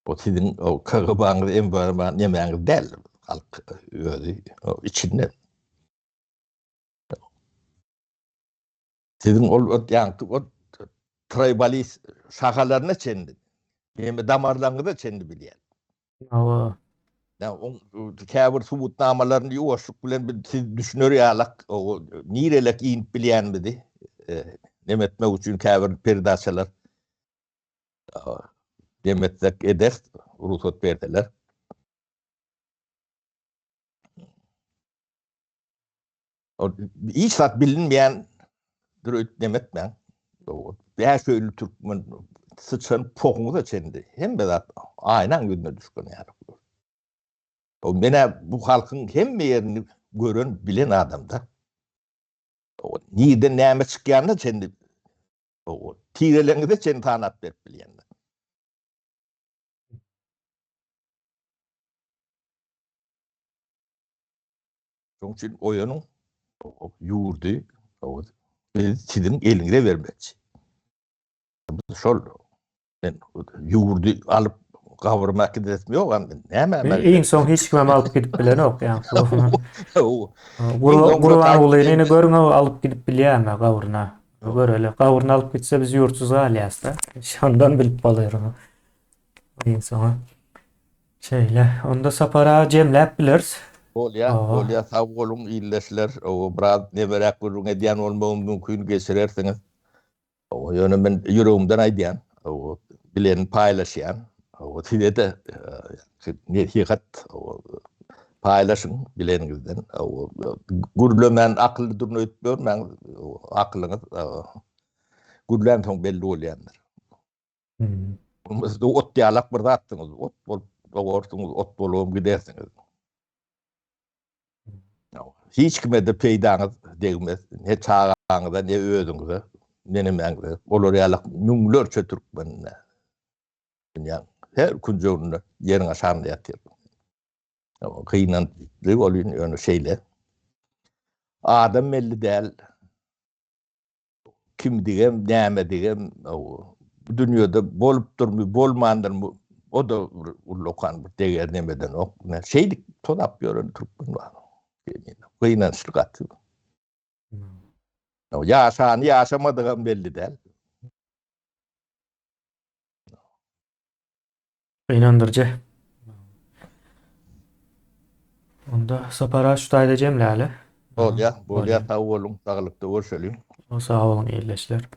O siziň o KGB-ňiz, MBR nemäňiz däl. Halk özi içinde. Siziň ol ýaňky o traybalist şahalaryna çenli, ýa damarlaryňyza çenli bilýär. Hawa. Ýa oň käbir subutnamalaryny ýuwaşlyk bilen biz siz düşüner ýalak, nirelek inip bilýänimizi neme etmek üçin käbir peredaçalar dem etsek ederis, rugsat berseler. Hiç zat bilinmeýän dürüt neme etmäň. Bäş öýli türkmen syçan pohuňyza çenli hemme zat aýnaň ýüzüne düşgen ýaly. O menä bu halkyň hemme ýerini gören bilen adamda. O nirden näme çykýanyna çenli o tireleriňize çenli sanap berip bilýän. Şonuň üçin oýanyň, ýurdy biz siziň eliňize bermekçi. Biz şol men ýurdy alyp gabryma äkidesim ýok hem näme men. Iň soň hiç kimem alyp gidip bilenok ýa. Gurbangulyny görüň alyp gidip bilýärmi gabryna? Göreli. Gabryny alyp gitse biz ýurtsuz galýas-da. Şondan bilip bolýar ony. Iň soňy. Şeýle. Onda Sapar aga jemläp bileris. Bolýa, bolýa, sag boluň ildeşler. Owo, biraz neberäk gürrüň edýän bolmagym mümkin, geçirersiňiz. Owo, ýöne men ýüregimden aýdýan. Owo, bilenimi paýlaşýan. Owo, size-de nesihat, owo, paýlaşyň bileniňizden. Owo, gürlemän akylly durun öýdüp ýörmäň. Akylyňyz gürlänsoň belli bolýandyr. Siz ot ýalak bir zatsyňyz. Ot bolup dogarsyňyz, ot bolubam gidersiňiz. Hiç kime-de peýdaňyz degmez. Ne çagaňyza, ne özüňize, ne nemäňize. Olar ýalak müňlerçe türkmen dünýäň her künjeginde ýeriň aşagynda ýatyr. Gynançly bolýan ýöne şeýle. Adam belli däl. Kimdigem, nämedigem, bu dünýede bolupdyrmy, bolmandyrmy, o-da bir ullakan bir deger nemedenok. Şeýdip tozap ýören türkmen bar. Gynançly gaty. Ýaşany, ýaşamadygam belli däl. Gynandyryjy. Onda Sapar aga şu taýda jemläli. Bolýa, bolýa sag boluň, saglykda görşeliň. Sag boluň ildeşler.